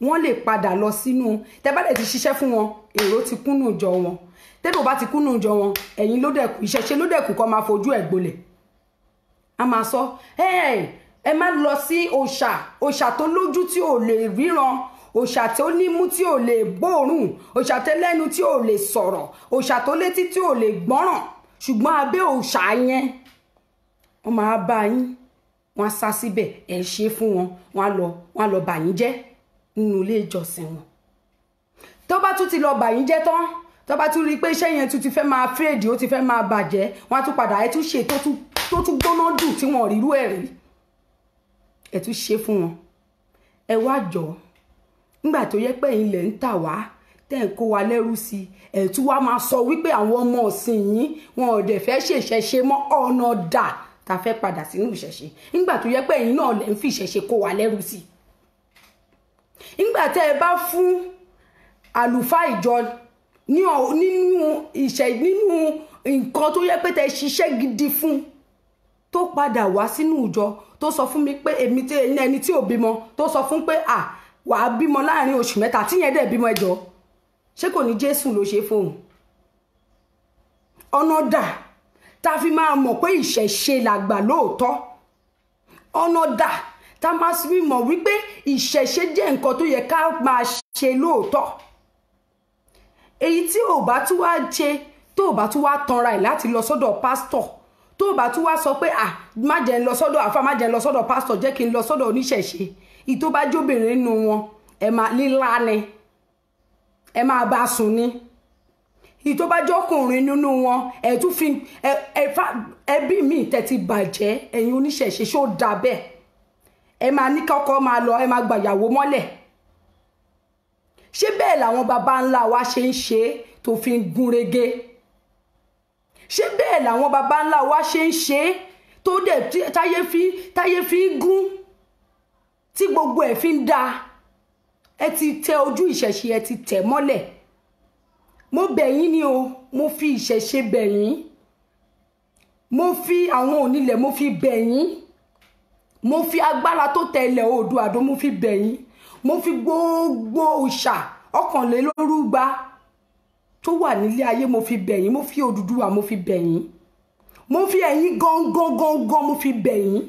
S2: wọ́n lè padà lọ sínú. Tẹ́ bá dẹ̀ ti ṣiṣẹ́ fún wọn, èrò ti kúnnù jọ wọn. Tẹ́bò bá ti kúnnù jọ wọn, ẹ̀yin ló dẹ̀kù, ìṣẹ̀ṣe ló dẹ̀kù kọ́ máa fojú ẹ̀ gbolẹ̀. A máa sọ ẹ má lọ sí òòṣà, òòṣà tó lójú tí ò lè ríran, òòṣà tó nímú tí ò lè gbóòórùn, òòṣà tó lẹ́nu tí ò lè sọ̀rọ̀, òòṣà tó létí tí ò lè gbọ́ràn. Ṣùgbọ́n abẹ́ òòṣà yẹn wọ́n máa bá yín, wọ́n á sá síbẹ̀, ẹ ṣe fún wọn, wọ́n á lọ bà yín jẹ́ nínú ilé ìjọsìn wọn. Tó bá tún ti lọ bà yín jẹ́ tán, tó bá tún rí i pé iṣẹ́ yẹn tún ti fẹ́ máa fèdè, ó ti fẹ́ máa bàjẹ́, wọ́n á tún padà ẹ tún ṣe tó tún gbóná jù tí wọ́n rírú ẹ̀ rí, ẹ tún ṣe fún wọn. Ẹ wá jọ, nígbà tó yẹ pé ẹ̀yin lẹ̀ ń tà wá, tẹ́ ń kó wa lẹ́rú sí i, ẹ̀ tún wá máa sọ wípé àwọn ọmọ ọ̀sìn yín wọn ò dẹ̀ fẹ́ ṣèṣẹ̀ṣe mọ́. Ọ̀nà dà tá a fẹ́ padà sínú ìṣẹ̀ṣe nígbà tó yẹ pé ẹ̀yin náà lẹ̀ ń fi ìṣẹ̀ṣe kó wa lẹ́rú sí i? Nígbà tẹ́ ẹ bá fún àlùfáà ìjọ nínú nǹkan tó yẹ pé tẹ́ ṣiṣẹ́ gidi fún, tó padà wá sínú ìjọ, tó sọ fún mi pé èmi tí ẹni tí ò bímọ, tó sọ fún pé à wàá bímọ láàrin oṣù mẹ́ta, tíyẹn dẹ̀ bímọ, ẹjọ́ ṣé kò ní Jésù ló ṣe fóun? Ọ̀nà dà tá a fi máa mọ̀ pé ìṣẹ̀ṣe làgbà lóòótọ́? Ọ̀nà dà tá a máa fi mọ̀ wípé ìṣẹ̀ṣe jẹ́ nǹkan tó yẹ ká máa ṣe lóòótọ́? Èyí tí ò bá tún wá ṣe, tó ò bá tún wá tanra ẹ̀ láti lọ sọ́dọ̀ pásítọ̀, tó ò bá tún wá sọ pé à má jẹ́ n lọ sọ́dọ̀ àfa, má jẹ́ n lọ sọ́dọ̀ pásítọ̀, jẹ́ kí n lọ sọ́dọ̀ oníṣẹ̀ṣe, ìtó bá jóbìnrin nínú wọn, ẹ máa lílá ni, ẹ máa bá sùn ni. Ìtó bá jọkùnrin nínú wọn, ẹ tún fi ẹbí mi tẹ́ ti bàjẹ́. Ẹ̀yin oníṣẹ̀ṣe, ṣó dà bẹ́ẹ̀? Ẹ máa ní kọ́kọ́ máa lọ, ẹ máa gbàyàwó mọ́lẹ̀. Ṣé bẹ́ẹ̀ làwọn baba ńlá wa ṣe ń ṣe tó fi ń gún régé? Ṣé bẹ́ẹ̀ làwọn baba ńlá wa ṣe ń ṣe tó dẹ̀ táyé fi ń gún, tí gbogbo ẹ̀ fi ń da? Ẹ ti tẹ ojú ìṣẹ̀ṣe, ẹ ti tẹ̀ mọ́lẹ̀. Mo bẹ̀ yín ni o, mo fi ìṣẹ̀ṣe bẹ̀ yín, mo fi àwọn onílẹ̀ mo fi bẹ̀ yín, mo fi agbára tó tẹ ilẹ̀ Oòduà dó mo fi bẹ̀ yín, mo fi gbogbo òòṣà 221 tó wà nílé ayé mo fi bẹ̀ yín, mo fi Odùduwà mo fi bẹ̀ yín, mo fi ẹ̀yin gangan gangan mo fi bẹ̀ yín,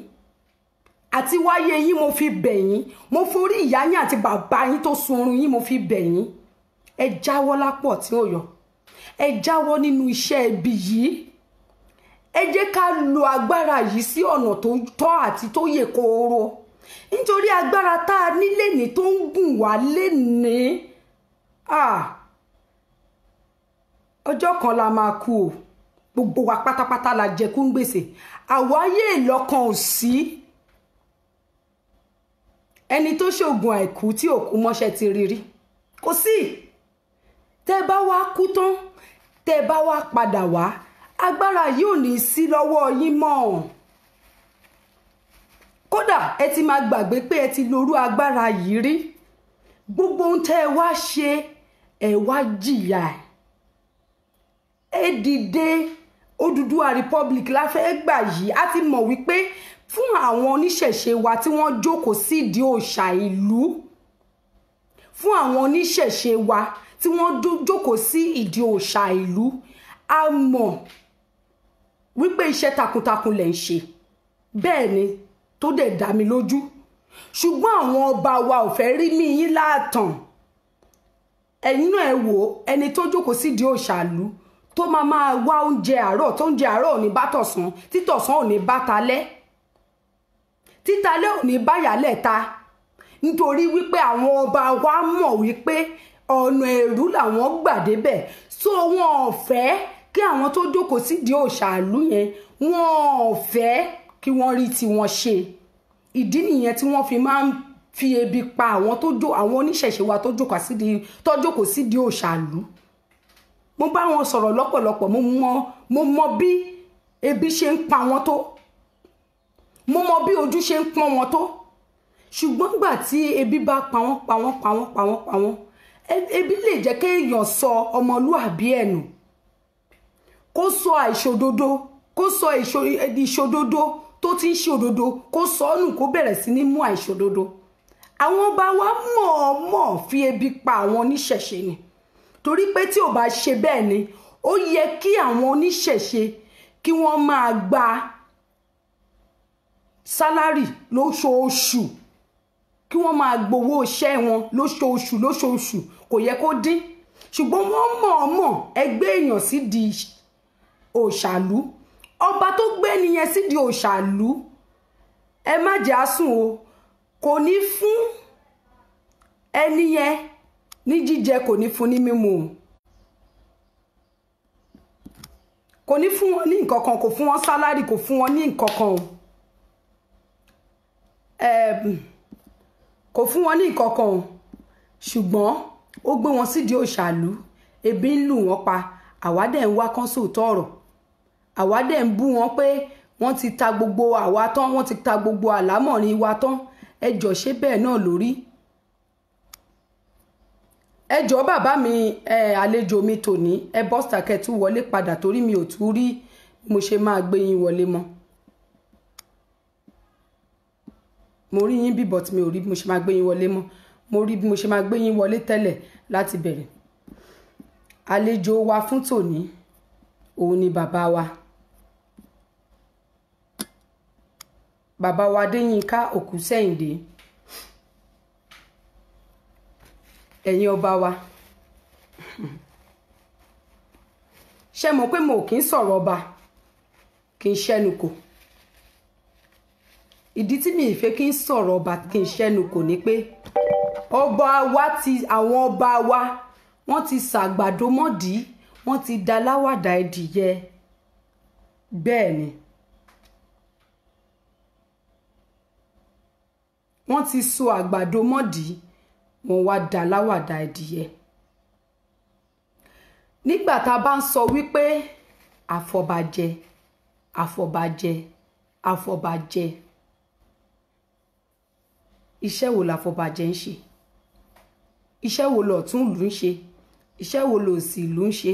S2: àti wáyé yín mo fi bẹ̀ yín, mo forí ìyá yín àti bàbá yín tó sun oorun yín mo fi bẹ̀ yín. Ẹ jáwọ́ lápọ̀ tí ó yọ, ẹ jáwọ́ nínú iṣẹ́ ibi yìí. Ẹ jẹ́ ká lo agbára yìí sí ọ̀nà tó tọ́ àti tó yè kooro, nítorí agbára tá a ní lénìí tó ń gùn wá lénìí, ọjọ́ kan la máa kú o. Gbogbo wa pátápátá la jẹ kú ń gbèsè. Àwáyé ìlọ́kan ò sí. Ẹni tó ṣoògùn àìkú tí òkú mọ́ṣẹ́ ti rí rí kò sí. Tẹ́ bá wá kú tán, tẹ́ bá wá padà wá, agbára yìí ò ní sí lọ́wọ́ yín mọ́. Kódà ẹ ti máa gbàgbé pé ẹ ti lorú agbára yìí rí. Gbogbo ohun tẹ́ ẹ wá ṣe, ẹ wá jìyà. Ẹ dìde, Odùduwà Republic la fẹ́ gbà yìí. A ti mọ̀ wípé fún àwọn oníṣẹ̀ṣe wa tí wọ́n jókòó sídìí òòṣà ìlú, fún àwọn oníṣẹ̀ṣe wa tí wọ́n jókòó sí ìdí òòṣà ìlú, a mọ̀ wípé iṣẹ́ takuntakun lẹ̀ ń ṣe, bẹ́ẹ̀ ni tó dẹ̀ dá mi lójú. Ṣùgbọ́n àwọn ọba wa ò fẹ́ rí mi yín láàtàn. Ẹ̀yin náà ẹ wò ó, ẹni tó jókòó sídìí òòṣà ìlú tó máa máa wá oúnjẹ àárọ̀, tó oúnjẹ àárọ̀ ò ní bá tọ̀sán, títọ̀sán ò ní bá talẹ́, títalẹ́ ò ní bá yálẹ̀ ta, nítorí wípé àwọn ọba wa mọ̀ wípé ọ̀nà èrú làwọn gbà débẹ̀. So wọn ò fẹ́ kí àwọn tó jókòó sídìí òòṣàlú yẹn, wọn ò fẹ́ kí wọ́n rí tiwọn ṣe. Ìdí nìyẹn tí wọ́n fi máa ń fi ebi pa àwọn tó jó àwọn oníṣẹ̀ṣe wa tó jókòó sídìí òòṣàlú. Mo bá wọn sọ̀rọ̀ lọ́pọ̀lọpọ̀, mo mọ bí ebi ṣe ń pa wọn tó, mo mọ bí ojú ṣe ń pọ́n wọn tó. Ṣùgbọ́n gbà tí ebi bá pa wọ́n pa wọ́n pa wọ́n pa wọ́n pa wọ́n, ebi lè jẹ́ kéèyàn sọ ọmọlúàbí ẹ̀ nù, kó sọ àìṣòdodo, kó sọ ìṣòdodo tó ti ń ṣe òdodo, kó sọ ọ́ nù, kó bẹ̀rẹ̀ sí ní mú àìṣòdodo. Àwọn ọba wa mọ̀ọ́mọ̀ fi ebi pa àwọn oníṣẹ̀ṣe ni, torí pé tí ò bá ṣe bẹ́ẹ̀ ni, ó yẹ kí àwọn oníṣẹ̀ṣe kí wọ́n máa gba sálárì lóṣooṣù, kí wọ́n máa gbowó iṣẹ́ wọn lóṣooṣù lóṣooṣù, kò yẹ kó dín. Ṣùgbọ́n wọ́n mọ̀ọ́mọ̀ ẹgbẹ́ èèyàn sí di òṣàlú. Ọba tó gbé nìyẹn sí di òṣàlú, ẹ má jẹ́ àsùn o, kò ní fún ẹni yẹn ní jíjẹ, kò ní fún ní mímu o, kò ní fún wọn ní nǹkan kan, kò fún wọn sálárì, kò fún wọn ní nǹkan kan o, kò fún wọn ní nǹkan kan o. Ṣùgbọ́n ó gbé wọn sídìí òṣàlú, ebi ń lù wọ́n pa. Àwa dẹ̀ ń wá kán sóòótọ́ ọ̀rọ̀, àwa dẹ̀ ń bú wọn pé wọ́n ti ta gbogbo àwa tán, wọ́n ti ta gbogbo àlámọ̀rin wa tán. Ẹ jọ̀ọ́, ṣé bẹ́ẹ̀ náà lórí? Ẹ jọ̀ọ́ bàbá mi, àlejò mi tòní, ẹ bọ́sítà kẹ́ tún wọlé padà, torí mi ò tún rí mo ṣe máa gbé yín wọlé mọ́. Mo rí yín bí, but mi ò rí bí mo ṣe máa gbé yín wọlé mọ́. Mo rí bí mo ṣe máa gbé yín wọlé tẹ́lẹ̀ láti bẹ̀rẹ̀. Àlejò wa fún tòní, òun ni bàbá wa, bàbá wa Adéyínká Òkúsẹ́yìndé. Ẹ̀yin ọba wa, ṣé mọ̀ pé mo kì í sọ̀rọ̀ ọba, kì í ṣẹ́nu kò. Ìdí tí mi ìfẹ́ kí n sọ̀rọ̀ ọba kí n ṣẹ́nu kò ní pé ọba wa ti, àwọn ọba wa wọ́n ti ṣàgbàdo mọ́dì, wọ́n ti da láwàdà ẹdìyẹ. Bẹ́ẹ̀ ni, wọ́n ti so àgbàdo mọ́dì, wọ́n wá da láwàdà ẹdìyẹ. Nígbà tá a bá ń sọ wípé àfọ̀bàjẹ́, àfọ̀bàjẹ́, àfọ̀bàjẹ́, iṣẹ́ wo làfọ̀bàjẹ́ ń ṣe? Iṣẹ́ wo lọ̀tún ìlú ń ṣe? Iṣẹ́ wo lòsì ìlú ń ṣe?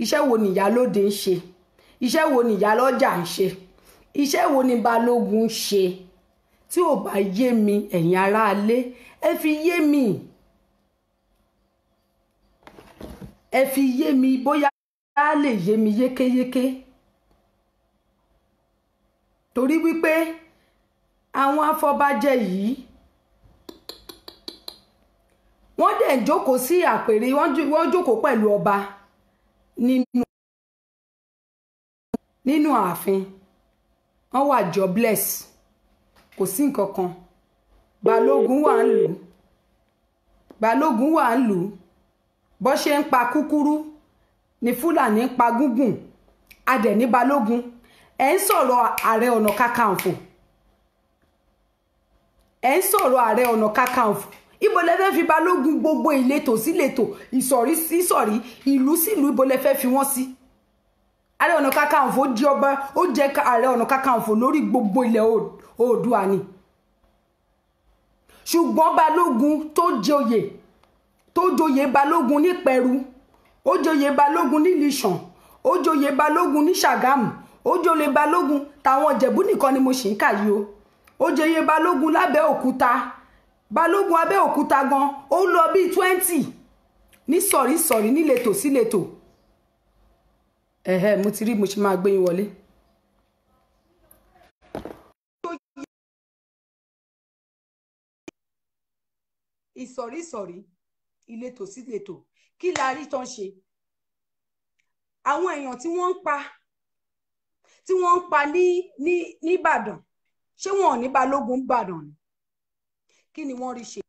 S2: Iṣẹ́ wo nìyálóde ń ṣe? Iṣẹ́ wo nìyálọ́jà ń ṣe? Iṣẹ́ wo ni balógun ń ṣe? Tí ò bá yé mi, ẹ̀yin aráalé, ẹ fi yé mi, ẹ fi yé mi, bóyá á lè yé mi yékéyéké. Torí wípé àwọn afọbajẹ yìí, wọ́n dẹ̀ ń jókòó sí àpèrè, wọ́n jókòó pẹ̀lú ọba nínú ààfin. Wọ́n wà jobless, kò sí nǹkan kan. Balógun wà ń lù, balógun wà ń lù. Bó ṣe ń pa kúkúrú ni Fúlàní ń pa gúngùn. Adẹ̀ ní balógun. Ẹ̀ ń sọ̀rọ̀ Ààrẹ Ọ̀nà Kakanfò, ẹ̀ ń sọ̀rọ̀ Ààrẹ Ọ̀nà Kakanfò. Ibo lẹ fẹ́ fi balógun gbogbo ìletò sí ìletò, ìsọ̀rí sí ìsọ̀rí, ìlú sí ìlú, ibo lẹ fẹ́ fi wọ́n sí? Ààrẹ Ọ̀nà Kakanfò di ọba, ó jẹ́ Ààrẹ Ọ̀nà Kakanfò lórí gbogbo ilẹ̀ Oòduà ni. Ṣùgbọ́n balógun tó joyè, tó joyè balógun ní Pẹ̀rú, ó joyè balógun ní Ìlíṣàn, ó joyè balógun ní Ṣàgámù, ó joyè balógun táwọn Ìjẹ̀bú nìkan ni mo sì ń kà yìí o. Ó joyè balógun lábẹ́òkúta. Balógun Abẹ́òkúta gan, ó lọ bíi 20 ní sọ̀rí sọ̀rí, níletò síletò. Ẹ̀hẹ́, mo ti rí, mo ṣe máa gbé yín wọlé. Ìsọ̀rí sọ̀rí, ìletò síletò, kí la rí tán ṣe? Àwọn èèyàn tí wọ́n ń pa, tí wọ́n ń pa ní nìbàdàn, ṣé wọn ò ní balógun Ìbàdàn ni? Kí ni wọ́n rí ṣe?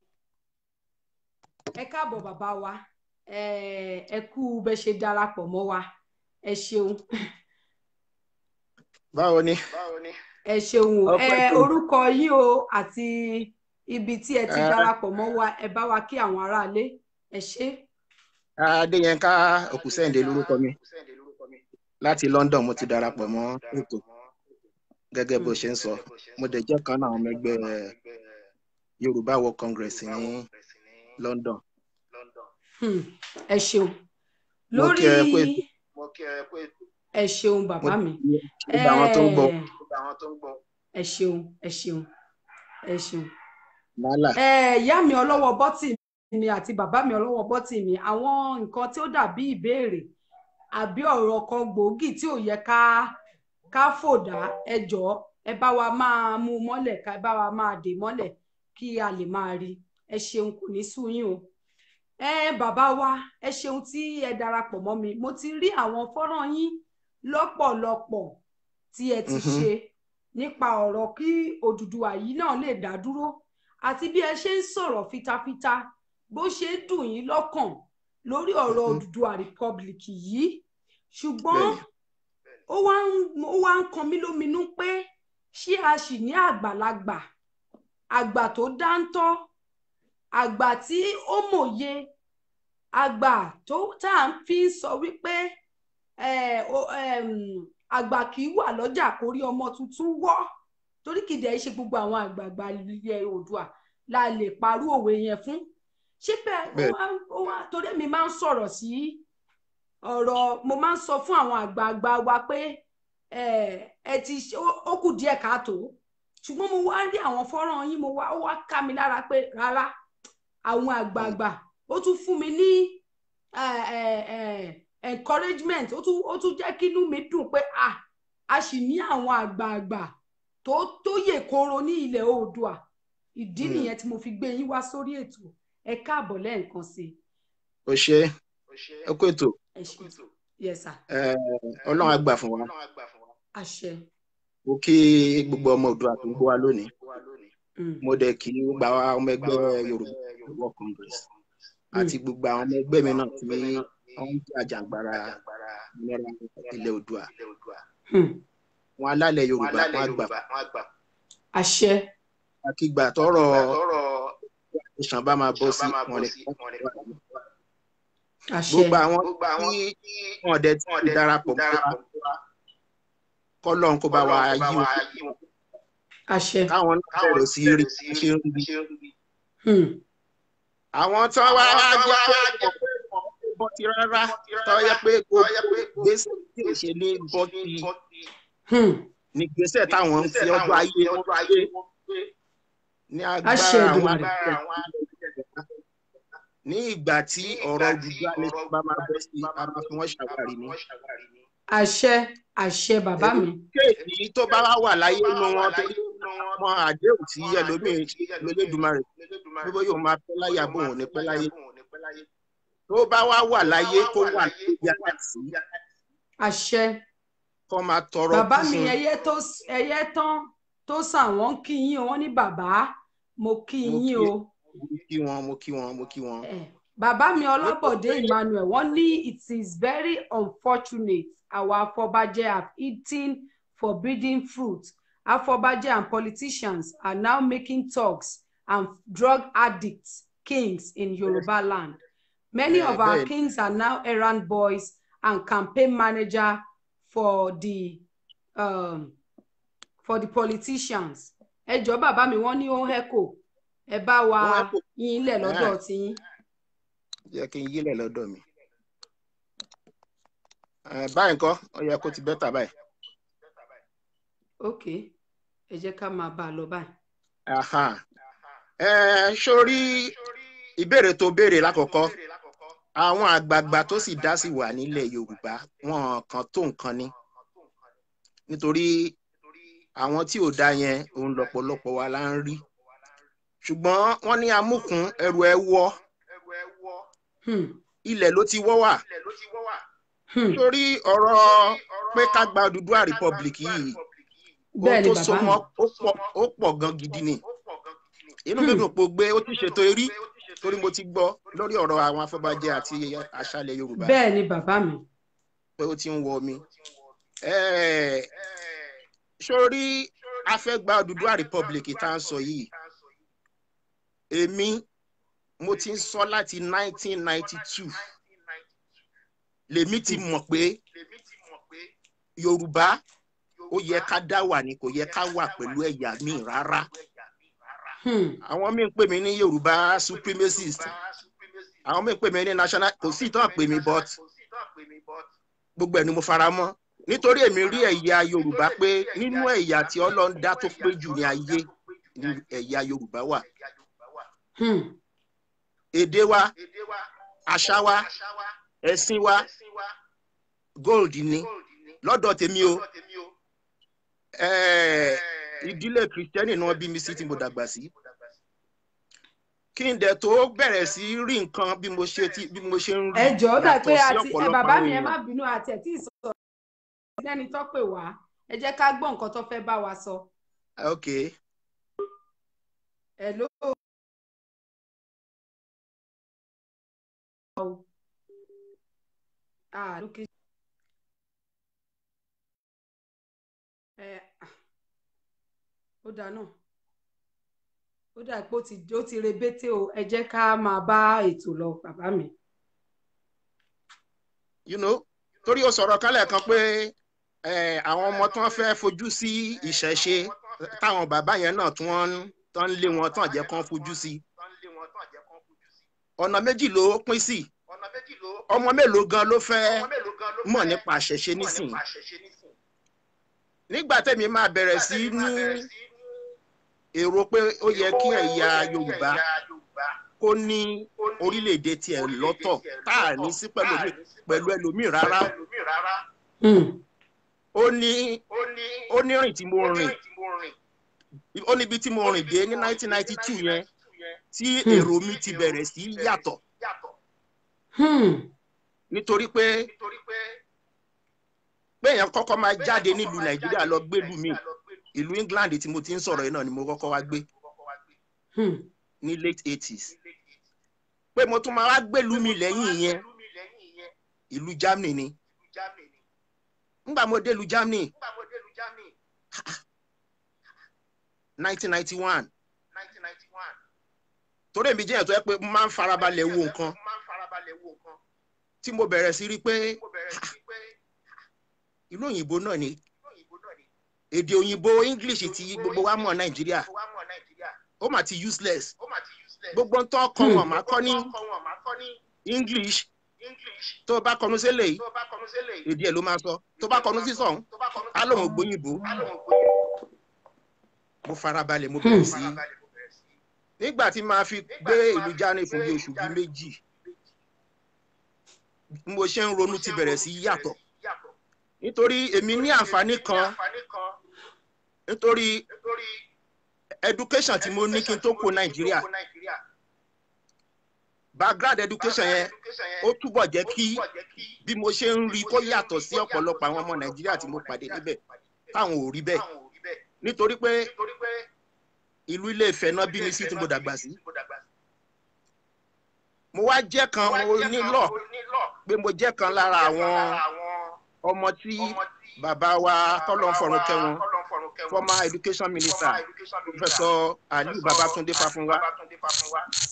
S2: Ẹ káàbọ̀ bàbá wa, ẹ kú bẹ ṣe darapọ̀ mọ́ wa, ẹ ṣeun.
S5: Báwo ni?
S2: Ẹ ṣeun o. Ẹ orúkọ yín o àti ibi tí ẹ ti darapọ̀ mọ́ wa, ẹ bá wa kí àwọn aráalé. Ẹ ṣé.
S5: Adéyínká Òkúsẹ́ǹdé lórúkọ mi, láti London mo ti darapọ̀ mọ́ ètò gẹ́gẹ́ bó ṣe ń sọ. Mo dẹ̀ jẹ́ kan náà ọmọ ẹgbẹ́ Yorùbá World Congress ní London.
S2: Ẹ ṣeun lórí, ẹ ṣeun bàbá mi. Ẹ ṣeun, ẹ ṣeun, ẹ ṣeun. Ìyá mi ọlọ́wọ́ bọ́tì mi àti bàbá mi ọlọ́wọ́ bọ́tì mi, àwọn nǹkan tí ó dàbí ìbéèrè àbí ọ̀rọ̀ kan gbòógì tí ò yẹ ká fòdà, ẹ jọ̀ọ́ ẹ bá wa máa mú mọ́lẹ̀, ká bá wa máa dè mọ́lẹ̀ kí a lè máa rí. Ẹ ṣeun, kò ní sú yín o. Ẹ bàbá wa, ẹ ṣeun tí ẹ darapọ̀ mọ́ mi. Mo ti rí àwọn fọ́nrán yín lọ́pọ̀lọpọ̀ tí ẹ ti ṣe nípa ọ̀rọ̀ kí Odùduwà yìí náà lè dá dúró, àti bí ẹ ṣe ń sọ̀rọ̀ fitafita, bó ṣe ń dùn yín lọ́kàn lórí ọ̀rọ̀ Odùduwà Republic yìí. Ṣùgbọ́n ó wá ń kan mí lóminú pé ṣé a sì ní àgbàlagbà, àgbà tó dáńtọ́, àgbà tí ó mòye, àgbà tó tá à ń fi sọ wípé àgbà kì í wà lọ́jà kó rí ọmọ tuntun wọ́, torí kì í dẹ̀ ṣe gbogbo àwọn àgbààgbà ilẹ̀ Oòduà la lè parú òwe yẹn fún. Ṣé bẹ́ẹ̀ ó wá, torí mi máa ń sọ̀rọ̀ sí ọ̀rọ̀, mo máa ń sọ fún àwọn àgbààgbà wa pé ẹ ti ó kù díẹ̀ káàtó. Ṣùgbọ́n mo wá rí àwọn fọ́nrán yín, mo wá, ó wá ká mi lára pé rárá, àwọn àgbààgbà, ó tún fún mi ní encouragement, ó tún jẹ́ kí inú mi dùn pé a sì ní àwọn àgbààgbà tó yè koro ní ilẹ̀ Oòduà. Ìdí nìyẹn tí mo fi gbé yín wá sórí ètò. Ẹ káàbọ̀ lẹ́ẹ̀kan sí i.
S5: O ṣé, ẹ kú ètò.
S2: Yes sir.
S5: Ọlọ́run á gbà fún wa.
S2: Àṣẹ.
S5: Mo kí gbogbo ọmọ Oòduà tó ń gbọ́ wa lónìí. Mo dẹ̀ kí gbogbo àwọn ọmọ ẹgbẹ́ Yorùbá World Congress àti gbogbo àwọn ọmọ ẹgbẹ́ mi náà tí wọ́n ń jàjàgbara ìlera ilẹ̀ Oòduà. Wọn alálẹ̀ Yorùbá wọn á gbà.
S2: Àṣẹ.
S5: Àkígbà tọrọ ìṣàn bá máa bọ́ sí wọn lè. Gbogbo àwọn tí wọn dẹ̀ tí darapọ̀ mọ́ wa, kọ́lọ́n kó bá wa yí wọn.
S2: Àṣẹ.
S5: Káwọn náà bẹ̀rẹ̀ sí rí ṣe ń rí. Àwọn tí wọ́n wá jẹ́ pé bọ́ ti rárá, tó yẹ pé gbogbo gbèsè tí ò ṣe ní bọ́ ti ní gbèsè táwọn ń fi ọjọ́ ayé wọn gbé ní
S2: Àṣẹ
S5: agbára àwọn
S2: Èdùmàrè.
S5: ní ìgbà tí ọ̀rọ̀ Odùduwà nation bá máa bọ́ sí, a máa fi wọ́n ṣàwárí ni.
S2: Àṣẹ, àṣẹ bàbá mi.
S5: Kéèkì tó bá wà láyé inú wọn, torí mọ àdéhùn tí ẹlòmíín ṣe lólédùmarè gbogbo yóò máa pẹ́ láyé àbóhùn ní pẹ́ láyé, tó bá wá wà láyé kó wà lórí aláìsí
S2: Àṣẹ.
S5: kó máa tọrọ
S2: Bàbá
S5: kú
S2: mi,
S5: fún.
S2: ẹyẹ tó ẹyẹ tán tó sàn, wọ́n kí yín o. Wọ́n ní bàbá, mo kí
S5: Mo
S2: yín
S5: kí
S2: o.
S5: mo kí wọn, mo kí wọn, mo kí wọn.
S2: Bàbá mi Ọlábọ̀dé Emmanuel, wọ́n ní it is very unfortunate our afọbajẹ have eaten forbidden fruit. Afọbajẹ and politicians are now making thugs and drug addicts kings in Yoruba land. Many of our
S5: Bẹ́ẹ̀
S2: kings are now errand boys and campaign manager for the politicians. Ẹ jọ̀ọ́ bàbá mi, wọ́n ní ó ń hẹ́kò, ẹ bá wa
S5: Wọ́n hẹ́kò.
S2: yín lẹ̀ lọ́dọ̀ tiyín.
S5: Jẹ́ kí n yílẹ̀ lọ́dọ̀ mi. Báyìí ńkọ́? Ó yẹ kó ti better báyìí.
S2: Ok, ẹ jẹ́ ká máa bá a lọ báyìí.
S5: Aha. Sórí ìbéèrè tó béèrè lákọ̀ọ́kọ́, àwọn àgbààgbà tó sì dá sí wà nílẹ̀ Yorùbá, wọn kàn tó nǹkan ni, nítorí àwọn tí ò dá yẹn òun lọ́pọ̀lọpọ̀ wa la ń rí, ṣùgbọ́n wọ́n ní amúkùn ẹrù ẹ wọ́, ilẹ̀ ló ti wọ́ wà. Sórí ọ̀rọ̀ pé ká gba Odùduwà Republic yìí, ohun
S2: Bẹ́ẹ̀ ni
S5: tó so
S2: bàbá mi.
S5: mọ́ ó pọ̀ gan gidi ni. Inú mi dùn pé o gbé ó ti ṣètò eré, torí mo ti gbọ́ lórí ọ̀rọ̀ àwọn afọbajẹ àti àṣàlẹ̀ Yorùbá
S2: Bẹ́ẹ̀ ni bàbá mi.
S5: pé ó ti ń wọ mi. Sórí a fẹ́ gba Odùduwà Republic tá à ń sọ yìí, èmi mo ti ń sọ láti 1992 lèmi ti mọ̀ pé Yorùbá ó yẹ ká dá wà ní, kò yẹ ká wà pẹ̀lú ẹ̀yà míì rárá. Àwọn míì ń pè mí ní Yorùbá supremacist, àwọn míì ń pè mí ní national, kò sí ìtàn pè mí, but gbogbo ẹ̀ ni mo fara mọ́, nítorí èmi rí ẹ̀yà Yorùbá pé nínú ẹ̀yà tí Ọlọ́run dá tó pé jù ní ayé ní ẹ̀yà Yorùbá wà. Èdè wa, àṣà wa, ẹ̀sìn wa, gold ni lọ́dọ̀ tèmi o. Ìdílé Kìrìtẹ́nì náà bí mi sí tí mo dàgbà sí, kí n dẹ̀ tó bẹ̀rẹ̀ sí rí nǹkan bí mo ṣe ti bí mo ṣe ń rí
S2: Ẹ jọ̀ọ́, dà pé
S5: yàtọ̀ sí
S2: àti ẹ
S5: ọ̀pọ̀lọpọ̀
S2: bàbá
S5: àwọn
S2: mi, ẹ
S5: èèyàn.
S2: má bínú, àti ẹ̀ tí ì sọ lẹ́ni tó pè wá. Ẹ jẹ́ ká gbọ́ nǹkan tó fẹ́ bá wa sọ.
S5: Ok.
S2: Hello. O. Ah, lókè. Ẹ ah, ó dáa náà, ó dà pé ó ti rebété o. Ẹ jẹ́ ká máa bá ètò lọ, bàbá mi.
S5: Torí ó sọ̀rọ̀ kan lẹ́ẹ̀kan pé àwọn ọmọ tí wọ́n fẹ́ fojú sí ìṣẹ̀ṣe, táwọn bàbá yẹn náà tí wọ́n ń lé wọn tán jẹ́ kán fojú sí. Ọ̀nà méjì ló pín sí. Ọmọ mélòó gan ló fẹ́ mọ̀ nípa àṣẹṣe nísìnyí? Nígbà tẹ́mi máa bẹ̀rẹ̀ sí ní èrò pé ó yẹ kí ẹ̀yà Yorùbá kó ní orílẹ̀-èdè tiẹ̀ lọ́tọ̀, tá à ní sí pẹ̀lú ẹlòmíì rárá, ó ní rìn tí mo rìn, ó níbi tí mo rìn dé ní 1992 yẹn tí èrò mi ti bẹ̀rẹ̀ sí yàtọ̀, nítorí pé èèyàn kọ́kọ́ máa jáde nílùú Nàìjíríà lọ gbélùú mi. Ìlú England tí mo ti ń sọ̀rọ̀ yìí náà ni mo kọ́kọ́ wá gbé ní late 80s, pé mo tún máa wá gbélùú mi lẹ́yìn yẹn, ìlú Germany ni. Ńgbà mo dé ìlú Germany 1991, torí èmi jẹ́ èèyàn tó yẹ pé mo máa ń farabalẹ̀ wo nǹkan, tí mo bẹ̀rẹ̀ sí rí pé ìlú òyìnbó náà ni, èdè òyìnbó English tí gbogbo wa mọ̀ Nàìjíríà, ó mà ti useless. Gbogbo tó kọ́ wọn máa kọ́ ní English. Tó bá kọnu sí eléyìí, èdè ẹ̀ ló máa sọ. Tó bá kọnu sí sọ̀hún, á lóun gbóyìnbó. Mo farabalẹ̀, mo bẹ̀rẹ̀ sí. Nígbà tí màá fi gbé ìlú Germany fún bí oṣù bíi 2, mo ṣe ń ronú ti bẹ̀rẹ̀ sí yàtọ̀, nítorí èmi ní àǹfààní kan, nítorí education tí mo ní kí n tó kó Nàìjíríà. Background education yẹn, ó túbọ̀ jẹ́ kí bí mo ṣe ń rí kó yàtọ̀ sí ọ̀pọ̀lọpọ̀ àwọn ọmọ Nàìjíríà tí mo pàdé níbẹ̀ táwọn ò rí bẹ́ẹ̀, nítorí pé ìlú Ilé Ifẹ̀ náà bí mi sí tí mo dàgbà sí. Mo wá jẹ́ kan, mo ní lọ pé mo jẹ́ kan lára àwọn ọmọ tí bàbá wa tọ́lọ́ fọ̀run kẹ́wọn, former education minister, Professor Aliu Babatunde Fafunwa,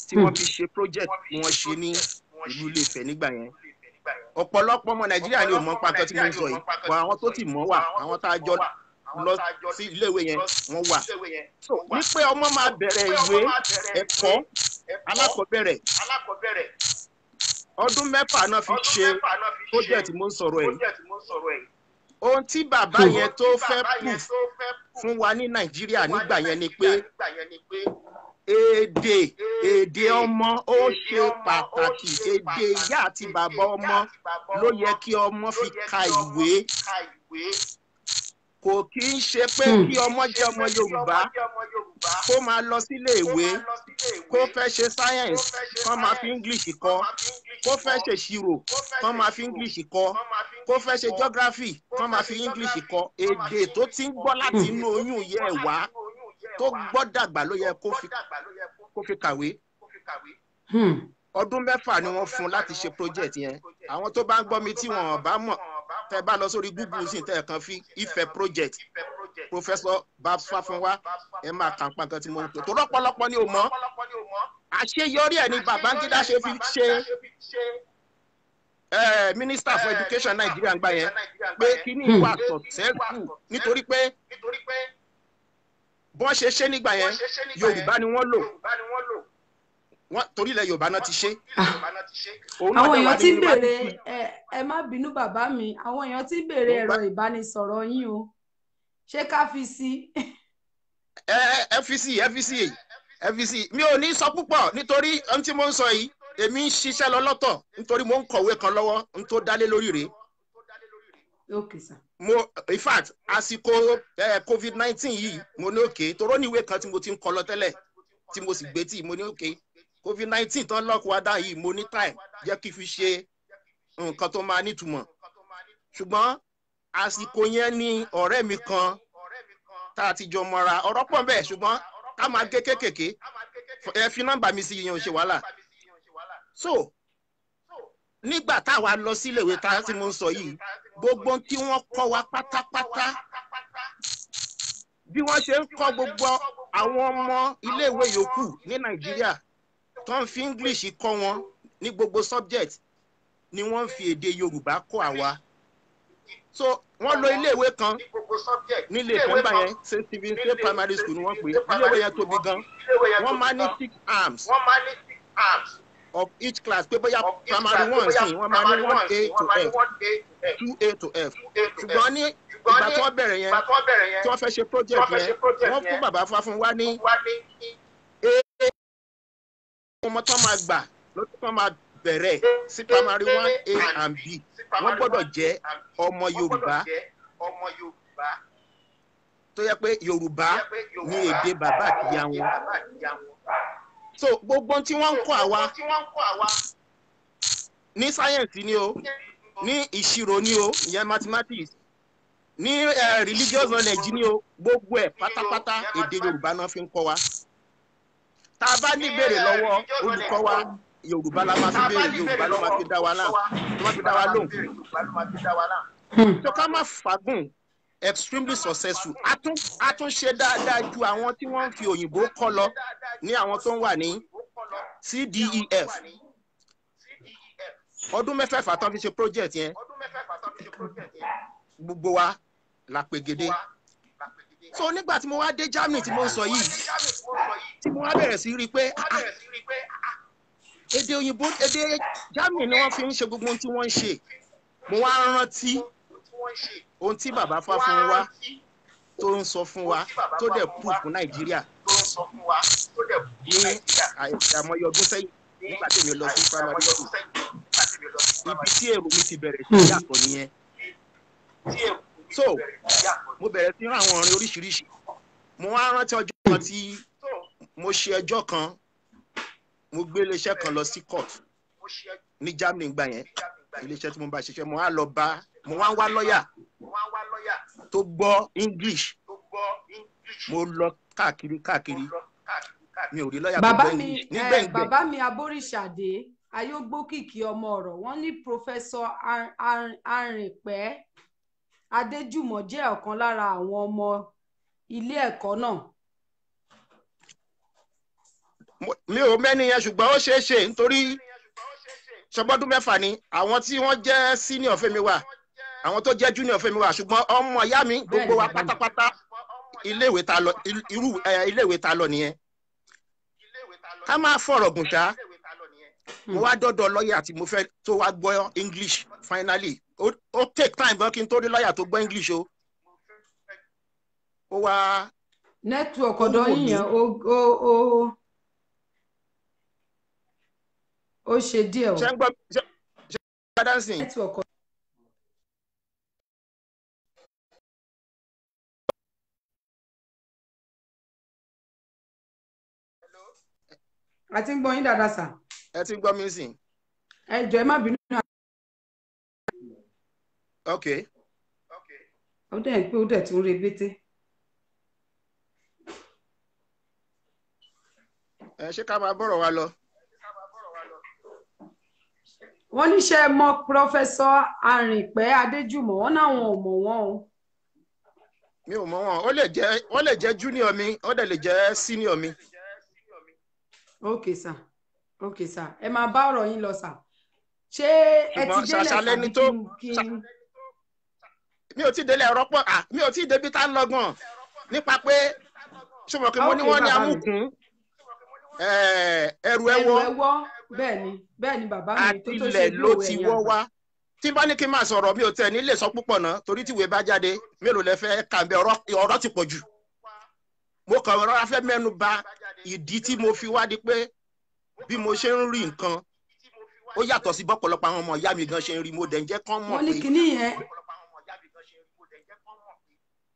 S5: tí wọ́n fi ṣe project tí wọ́n ṣe ní ìlú Ilé Ifẹ̀ nígbà yẹn. Ọ̀pọ̀lọpọ̀ ọmọ Nàìjíríà ni ò mọ̀ nípa nǹkan tí mo ń sọ yìí, bọ̀ àwọn tó ti mọ̀ wà, àwọn tá a jọ lọ sí iléèwé yẹn, wọ́n wà. So ní pé ọmọ máa bẹ̀rẹ̀ ìwé ẹ̀kọ́ alákọ̀ọ́bẹ̀rẹ̀, ọdún 6 náà fi ṣe project mo ń sọ̀rọ̀ ẹ̀. Ohun tí bàbá yẹn tó fẹ́ proof fún wa ní Nàìjíríà nígbà yẹn ni pé èdè ọmọ ó ṣe pàtàkì. Èdè ìyá àti bàbá ọmọ ló yẹ kí ọmọ fi ka ìwé. Kò kí ń ṣe pé kí ọmọ jẹ́ ọmọ Yorùbá, kó máa lọ sílé ìwé, kó fẹ́ ṣe science, kó máa fi English kọ́, kó fẹ́ ṣe ìṣirò, kó máa fi English kọ́, kó fẹ́ ṣe geography, kó máa fi English kọ́. Èdè tó ti ń gbọ́ láti inú oyún yẹ ẹ̀ wá, tó gbọ́ dàgbà, ló yẹ kó fi kàwé. Ọdún 6 ni wọ́n fún láti ṣe project yẹn. Àwọn tó bá ń gbọ́ mi tí wọ́n bá mọ̀, tẹ́ bá lọ sórí Google sí, tẹ́ kàn fi Ifẹ̀ project, Professor Babs Fafunwa, ẹ máa kàn pa nǹkan tí mo ń pè tó lọ́pọ̀lọpọ̀ ni ò mọ̀. Àṣeyọrí ẹ̀ ni Babangida ṣe fi ṣe minister for education Nàìjíríà ń gbà yẹn, pé kíní wà successful, nítorí pé bọ́n ṣe ṣe nígbà yẹn, Yorùbá ni wọ́n lò, wọ́n torí ilẹ̀ Yorùbá náà ti ṣe.
S2: Àwọn èèyàn ti ń béèrè, ẹ má bínú, bàbá mi, àwọn èèyàn ti ń béèrè ẹ̀rọ ìbánisọ̀rọ̀ yín o. Ṣé ká fi sí?
S5: Ẹ fi sí, ẹ fi sí, ẹ fi sí. Mi ò ní sọ púpọ̀, nítorí ohun tí mo ń sọ yìí, èmi ń ṣiṣẹ́ lọ lọ́tọ̀, nítorí mo ń kọ̀wé kan lọ́wọ́ n tó dálé lórí rèé.
S2: Okay, sir.
S5: Mo, in fact, àsìkò COVID-19 yìí, mo ní òkè toró ní ìwé kan tí mo ti ń kọ lọ tẹ́lẹ̀ tí mo sì gbé tí mo ní òkè COVID-19 tán lock wa down yìí, mo ní time, jẹ́ kí n fi ṣe nǹkan tó máa nítumọ̀. Ṣùgbọ́n àsìkò yẹn ni ọ̀rẹ́ mi kan tá a ti jọ mọ́ra, ọ̀rọ̀ pọ̀ bẹ́ẹ̀, ṣùgbọ́n ká máa gé kékèké. Ẹ fi nọ́mbà mi sí, ìyẹn ò ṣe wàhálà. So nígbà táwa lọ síléèwé tá tí mo ń sọ yìí, gbogbo tí wọ́n kọ́ wa pátápátá, bí wọ́n ṣe ń kọ́ gbogbo àwọn ọmọ iléèwé yòókù ní Nàìjíríà tó ń fi English kọ́ wọn ní gbogbo subject, ni wọ́n ń fi èdè Yorùbá kọ́ àwa. So wọ́n lọ iléèwé kan nílé ìfẹ́ yẹn, St Stephen State Primary School ni wọ́n pè é. Iléèwé yẹn tóbi gan. Wọ́n máa ní six arms of each class, pé bóyá primary one sí, wọ́n máa ní 1A to F, 2A to F. Ṣùgbọ́n ní ìgbà tí wọ́n bẹ̀rẹ̀ yẹn, tí wọ́n fẹ́ ṣe project yẹn, wọ́n fún bàbá Fáfúnwá ní A ọmọ tó máa gbà lọ́dún tó máa bẹ̀rẹ̀ sí primary 1A and B, wọ́n gbọ́dọ̀ jẹ́ ọmọ Yorùbá tó yẹ pé Yorùbá ní èdè bàbá àti ìyá wọn. So gbogbo tí wọ́n ń kọ́ àwa ní sáyẹ̀nsì ni o, ní ìṣirò ni o, ìyẹn mathematics, ní religious knowledge ni o, gbogbo ẹ̀ pátápátá, èdè Yorùbá náà fi ń kọ́ wa. Tá a bá ní béèrè lọ́wọ́ olùkọ́ wa, Yorùbá la máa fi béèrè, Yorùbá ló máa fi dá wa lóhùn, ló máa fi dá wa lóhùn. So ká má fagùn, extremely successful. A tún ṣe dáadáa ju àwọn tí wọ́n ń fi òyìnbó kọ́ lọ, ní àwọn tó ń wà ní CDEF. Ọdún mẹ́fẹ̀ẹ̀fà tán fi ṣe project yẹn, gbogbo wa la pegedé. So nígbà tí mo wá dé Germany tí mo ń sọ yìí, tí mo wá bẹ̀rẹ̀ sí rí i pé èdè òyìnbó, èdè Germany ni wọ́n fi ń ṣe gbogbo ohun tí wọ́n ń ṣe. Mo wá rántí ohun tí bàbá Fáfúnwá tó ń sọ fún wa, tó dẹ̀ proof fún Nàìjíríà ní àìmọye ọdún sẹ́yìn nígbà tí mi lọ sí primary school. Ibi tí èrò mi ti bẹ̀rẹ̀ sí yàtọ̀ nìyẹn. So mo bẹ̀rẹ̀ sí rán àwọn orin oríṣiríṣi. Mo wá rántí ọjọ́ kan tí mo ṣe ẹjọ́ kan, mo gbé iléeṣẹ́ kan lọ sí court ní Germany gbà yẹn, iléeṣẹ́ tí mo bá ṣiṣẹ́. Mo wá lọ bá, mo wá ń wá lọ́yà tó gbọ́ English. Mo lọ káàkiri káàkiri, mi ò rí lọ́yà tó gbọ́ English nígbẹ̀ngbẹ̀.
S2: Bàbá mi Aboríṣàdé Ayógbókìkí ọmọ ọ̀rọ̀, wọ́n ní Professor Arìnpẹ́ Adéjùmọ̀ jẹ́ ọ̀kan lára àwọn ọmọ ilé ẹ̀kọ́ náà.
S5: Mi ò mẹ́ni yẹn, ṣùgbọ́n ó ṣeé ṣe nítorí ṣọgbọ́dún 6 ni àwọn tí wọ́n jẹ́ senior fẹ́mi wà, àwọn tó jẹ́ junior fẹ́mi wà, ṣùgbọ́n ọmọ ìyá mi gbogbo wa pátápátá iléèwé ta lọ, irú iléèwé ta lọ nìyẹn. Ká máa fọ̀rọ̀ gùn ṣá, mo wá dọ́dọ̀ lọ́ọ̀yà tí mo fẹ́ tó wá gbọ́ English finally. Ó take time gan kí n tó rí lọ́ọ̀yà tó gbọ́ English o. Ó wá.
S2: Network ọ̀dọ̀ yín yẹn ó ṣe díẹ̀ o.
S5: Ṣé ń gbọ́, ṣé ń gbọ́ dancing?
S2: Network. A ti ń gbọ́ yín dáadáa sà.
S5: Ẹ ti ń gbọ́ mi sìn.
S2: Ẹ jọ̀ọ́, ẹ má bínú.
S5: Ok.
S2: Ó dẹ̀ ń pé ó dẹ̀ tún rebété.
S5: Ẹ ṣé, ká máa bọ̀rọ̀ wa lọ.
S2: Wọ́n ní ṣé ẹ mọ̀ Professor Arìnpẹ́ Adéjùmọ̀, wọ́n náwọn ò mọ̀ wọ́n o.
S5: Mi ò mọ̀ wọ́n, ó lè jẹ́, wọ́n lè jẹ́ junior mi, ó dẹ̀ lè jẹ́ senior mi.
S2: Ok sir, ok sir, ẹ máa bá ọ̀rọ̀ yín lọ sir. Ṣé ẹ ti délẹ̀ tàbí kí n.
S5: Mi ò tí ì délẹ̀, ọ̀rọ̀ pọ̀, mi ò tí ì débi tá ń lọ́gàn nípa pé ṣùgbọ́n kí mo ní wọ́n ní amúkún ẹrù ẹwọ́.
S2: Bẹ́ẹ̀ni, bẹ́ẹ̀ni bàbá mi, tó tó ṣe
S5: àtìlẹ̀ ló ti wọ́ wá. Tí bá ní kí n máa sọ̀rọ̀, mi ò tẹ̀ ní lè sọ púpọ̀ náà, torí tíwèé bá jáde mélòó lẹ fẹ́ kà ń bẹ, ọ̀rọ̀ ti pọ̀ jù. Mo kàn rọra fẹ́ mẹ́nu bà ìdí tí mo fi wádìí pé bí mo ṣe ń rí nǹkan ó yàtọ̀ sí bọ́pọ̀lọpọ̀ àwọn ọmọ ìyá mi gan ṣe ń rí. Mo dẹ̀ ń jẹ́ kán mọ̀
S2: pé wọ́n ní kinní yẹn.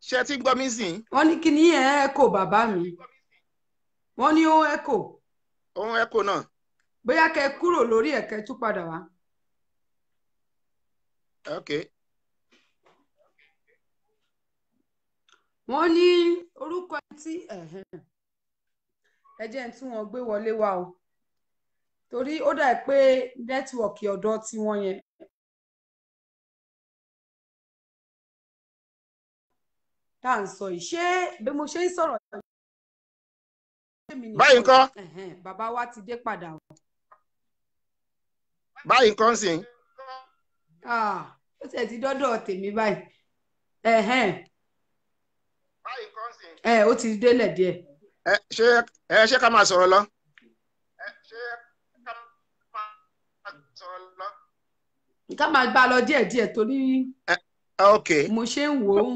S5: Ṣé ti gbọ́ mi sìn?
S2: Wọ́n ní kinní yẹn ẹ̀kọ́ bàbá mi, wọ́n ní ó ẹ̀kọ́.
S5: Ó ń ẹ̀kọ́ náà.
S2: Bóyá kẹ́ kúrò lórí ẹ̀kẹ́ tún padà wá.
S5: Ok.
S2: Wọ́n ní orúkọ tí ẹ jẹ́ ń tún wọn gbé wọlé wá o, torí ó dà pé nẹ́tíwọ̀kì ọ̀dọ̀ tiwọn yẹn. Tá à ń sọ yìí, ṣé bí mo ṣe ń sọ̀rọ̀
S5: báyìí ńkọ́?
S2: Bàbá wa ti dé padà o.
S5: Báyìí ńkọ́ sí.
S2: Ó tiẹ̀ ti dọ́dọ̀ tèmi báyìí. Ó ti délẹ̀ díẹ̀.
S5: Ẹ ṣé, ká máa sọ̀rọ̀ lọ.
S2: Ká máa gbá lọ díẹ̀díẹ̀ torí mo ṣe ń wò ó,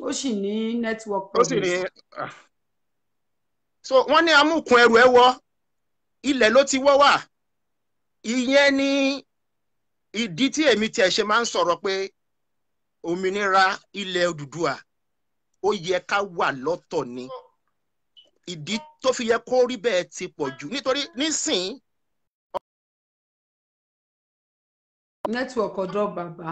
S2: ó sì ní network
S5: problem. Ó sì ní. So wọ́n ní amúkùn ẹrù ẹ wọ́, ilẹ̀ ló ti wọ́ wà. Ìyẹn ni ìdí tí èmi tiẹ̀ ṣe máa ń sọ̀rọ̀ pé òmìnira ilẹ̀ Odùduwà ó yẹ ká wà lọ́tọ̀ ni. Ìdí tó fi yẹ kó rí bẹ́ẹ̀ ti pọ̀ jù nítorí nísìn.
S2: Network ọ̀dọ̀ bàbá.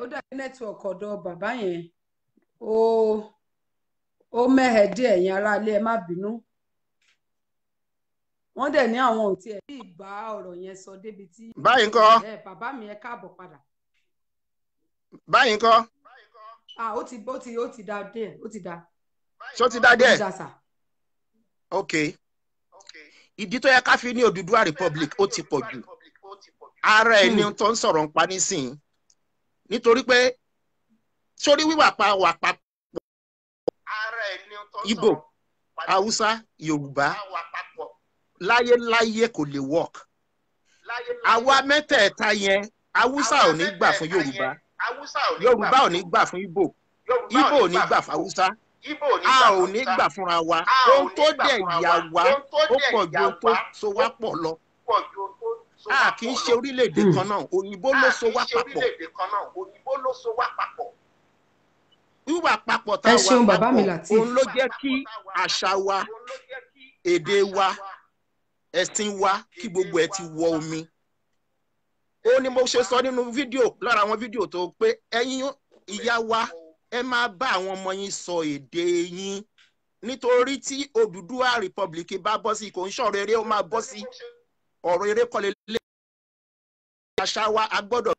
S2: Ó dàbí network ọ̀dọ̀ bàbá yẹn ó mẹ́hẹ̀ díẹ̀. Ẹ̀yin aráalé, ẹ má bínú. Wọ́n dẹ̀ ní àwọn ò tiẹ̀ tí ì bá ọ̀rọ̀ yẹn sọ débi tí.
S5: Báyìí ńkọ́?
S2: Bàbá mi, ẹ káàbọ̀ padà.
S5: Báyìí ńkọ́?
S2: Ah, ó ti dá díẹ̀, ó ti dá.
S5: Ṣó ti dá
S2: Ó ti
S5: díẹ̀?
S2: dá sà.
S5: Ok. Ìdí tó yẹ ká fi ní Odùduwà Republic ó ti pọ̀ jù. Ara ẹ̀ ni tó ń sọ̀rọ̀ ń pa nísìnyí. Nítorí pé sórí wíwà pa wà papọ̀ Ìgbò, Haúsá, Yorùbá láyéláyé kò lè work. Àwa mẹ́tẹ̀ẹ̀ta yẹn, Haúsá ò ní gbà fún Yorùbá, Yorùbá ò ní gbà fún Ìgbò, Ìgbò ò ní gbà fún Haúsá, a ò ní gbà fúnra wa. Ohun tó dẹ̀ yà wá ó pọ̀ ju ohun tó so wá pọ̀ lọ. A kì í ṣe orílẹ̀-èdè kan náà, òyìnbó ló so wá papọ̀. Wíwà papọ̀ tá
S2: Ẹ
S5: a wà
S2: ṣeun bàbá mi
S5: papọ̀,
S2: Lateef.
S5: òun ló jẹ́ kí àṣà wa, èdè wa, ẹ̀sìn wa, kí gbogbo ẹ̀ ti wọ omi. Ó ní mo ṣe sọ nínú fídíò, lára àwọn fídíò tó pé ẹ̀yin ìyá wa, ẹ máa bá àwọn ọmọ yín sọ èdè yín, nítorí tí Odùduwà Republic bá bọ́ sí, kò ń ṣọ̀rọ̀ eré, ó máa bọ́ sí ọ̀rọ̀ eré kọ́lé lé. Àṣà wa a gbọ́dọ̀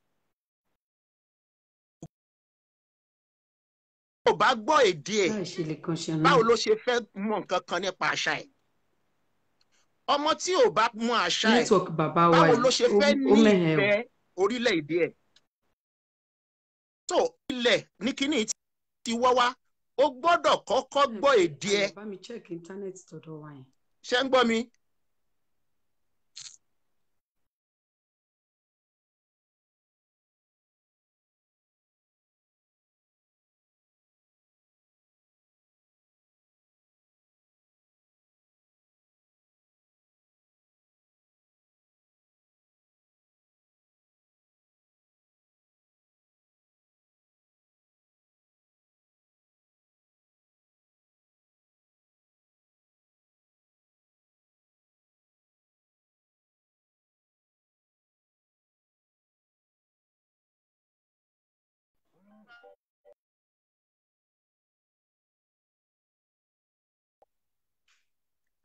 S5: ò bá gbọ́ èdè ẹ̀,
S2: Láì ṣe lè kan ṣe náà.
S5: báwo ló ṣe fẹ́ mọ nǹkan kan nípa àṣà ẹ̀? Ọmọ tí ò bá mọ àṣà ẹ̀,
S2: Network bàbá wa
S5: báwo
S2: yìí
S5: ló ṣe
S2: ó
S5: fẹ́
S2: ó mẹ́hẹ̀ o.
S5: nífẹ̀ẹ́ orílẹ̀-èdè ẹ̀? So ilẹ̀ ní kíní ti wọ́ wá, ó gbọ́dọ̀ kọ́kọ́ gbọ́ èdè ẹ̀.
S2: Bá mi check internet tọ̀dọ̀ wa yẹn.
S5: Ṣé ń gbọ́ mi?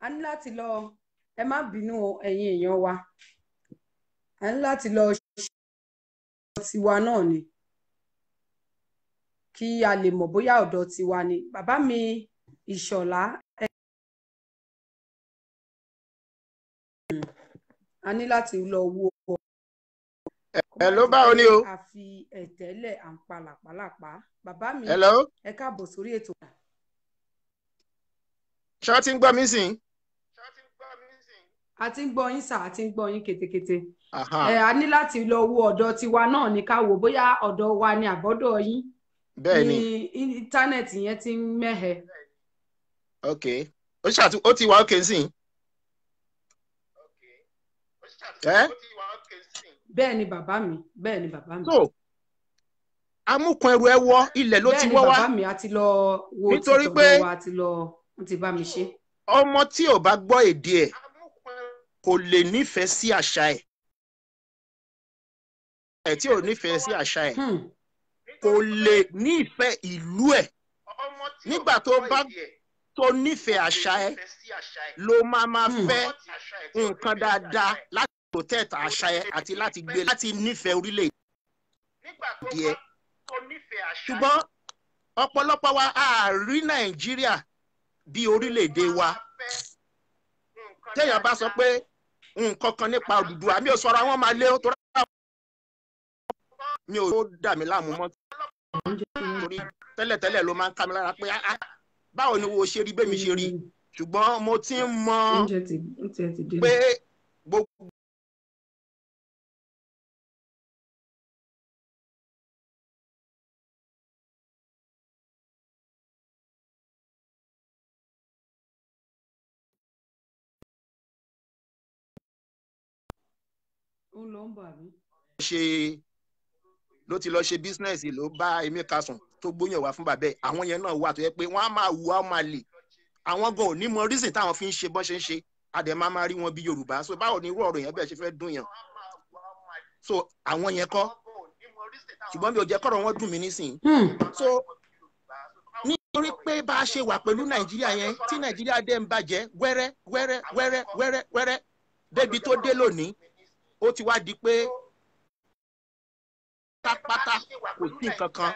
S2: A ní láti lọ, ẹ má bínú o, ẹ̀yin èèyàn wa, a ní láti lọ ṣe tiwa náà ni kí a lè mọ̀ bóyá ọ̀dọ̀ tiwa ni. Bàbá mi Ìṣọ̀lá, a ní láti lọ wo kó má
S5: Hello,
S2: di
S5: báwo
S2: pé
S5: ni o?
S2: a fi ẹ̀tẹ́lẹ̀ à ń pa làpálàpá. Bàbá mi,
S5: Hello,
S2: ẹ káàbọ̀ sórí ètò.
S5: Ṣé wọ́n ti ń gbọ́ mi sìn?
S2: A ti ń gbọ́ yín sà, a ti ń gbọ́ yín ketekete.
S5: Aha,
S2: Ẹ a ní láti lọ wo ọ̀dọ̀ tiwa náà ní ká wò bóyá ọ̀dọ̀ wa ni àbọ̀dọ̀ yín
S5: bẹ́ẹ̀
S2: ni
S5: ni.
S2: Íńtánẹ́ẹ̀tì yẹn ti ń mẹ́hẹ.
S5: Ok, ó ṣàtú ó ti wà ókè sìn. Ẹ́
S2: Bẹ́ẹ̀ ni bàbá mi, bẹ́ẹ̀ ni bàbá mi.
S5: So amúkan ẹrù ẹ wọ ilẹ̀ ló
S2: Bẹ́ẹ̀
S5: ti
S2: ni
S5: wọ́ wá
S2: bàbá mi, a ti lọ wo ti
S5: nítorí
S2: tọ̀dọ̀
S5: pé
S2: wa, a ti lọ, wọ́n ti bá mi ṣe.
S5: Ọmọ tí ò bá gbọ́ èdè ẹ̀ kò lè nífẹ̀ẹ́ sí àṣà ẹ̀, ẹ̀ tí ò nífẹ̀ẹ́ sí àṣà ẹ̀ kò lè nífẹ̀ẹ́ ìlú ẹ̀. Nígbà tó bá tó nífẹ̀ẹ́ àṣà ẹ̀ ló máa máa fẹ́ nǹkan dáadáa láti protect àṣà ẹ̀ àti láti gbé láti nífẹ̀ẹ́ orílẹ̀-èdè ẹ̀. Ṣùgbọ́n ọ̀pọ̀lọpọ̀ wa a rí Nàìjíríà bí orílẹ̀-èdè wa. Téèyàn bá sọ pé nǹkan kan nípa Odùduwà, mi ò sọ̀rọ̀ àwọn máa lé ó torí àwọn mi ò dà mí láàmú mọ́, torí tẹ́lẹ̀tẹ́lẹ̀ ló máa ń ká mi lára pé, "Ah, ah, báwo ni wo ṣe rí bẹ́ẹ̀ mi ṣe rí?" Ṣùgbọ́n mo ti ń mọ
S2: Oúnjẹ ti oúnjẹ ti dé.
S5: pé gbogbo
S2: Ó ń lọ ń bọ̀ àbí?
S5: Ṣe ló ti lọ ṣe business, ló bá Emeka sùn tó gbóyàn wá fún bàbá ẹ̀. Àwọn yẹn náà wà tó yẹ pé wọ́n á máa wù á máa lè, àwọn gan ò ní mọ reason táwọn fi ń ṣe bọ́n ṣe ń ṣe. Àdẹ̀ máa máa rí wọn bí Yorùbá. So báwo ni irú ọ̀rọ̀ yẹn bẹ́ẹ̀ ṣe fẹ́ dùn yàn? So àwọn yẹn kọ́, ṣùgbọ́n mi ò jẹ́ kọ́rọ̀ wọn dùn mí nísìnyí. So nítorí pé bá a ṣe wà pẹ̀lú Nàìjíríà yẹn, tí Nàìjíríà dẹ̀ ń bàjẹ́ wẹ́rẹ́ wẹ́rẹ́ wẹ́rẹ́ wẹ́rẹ́ wẹ́rẹ́ débi tó dé lónìí, ó ti wá di pé pátápátá Kò sí nǹkan kan.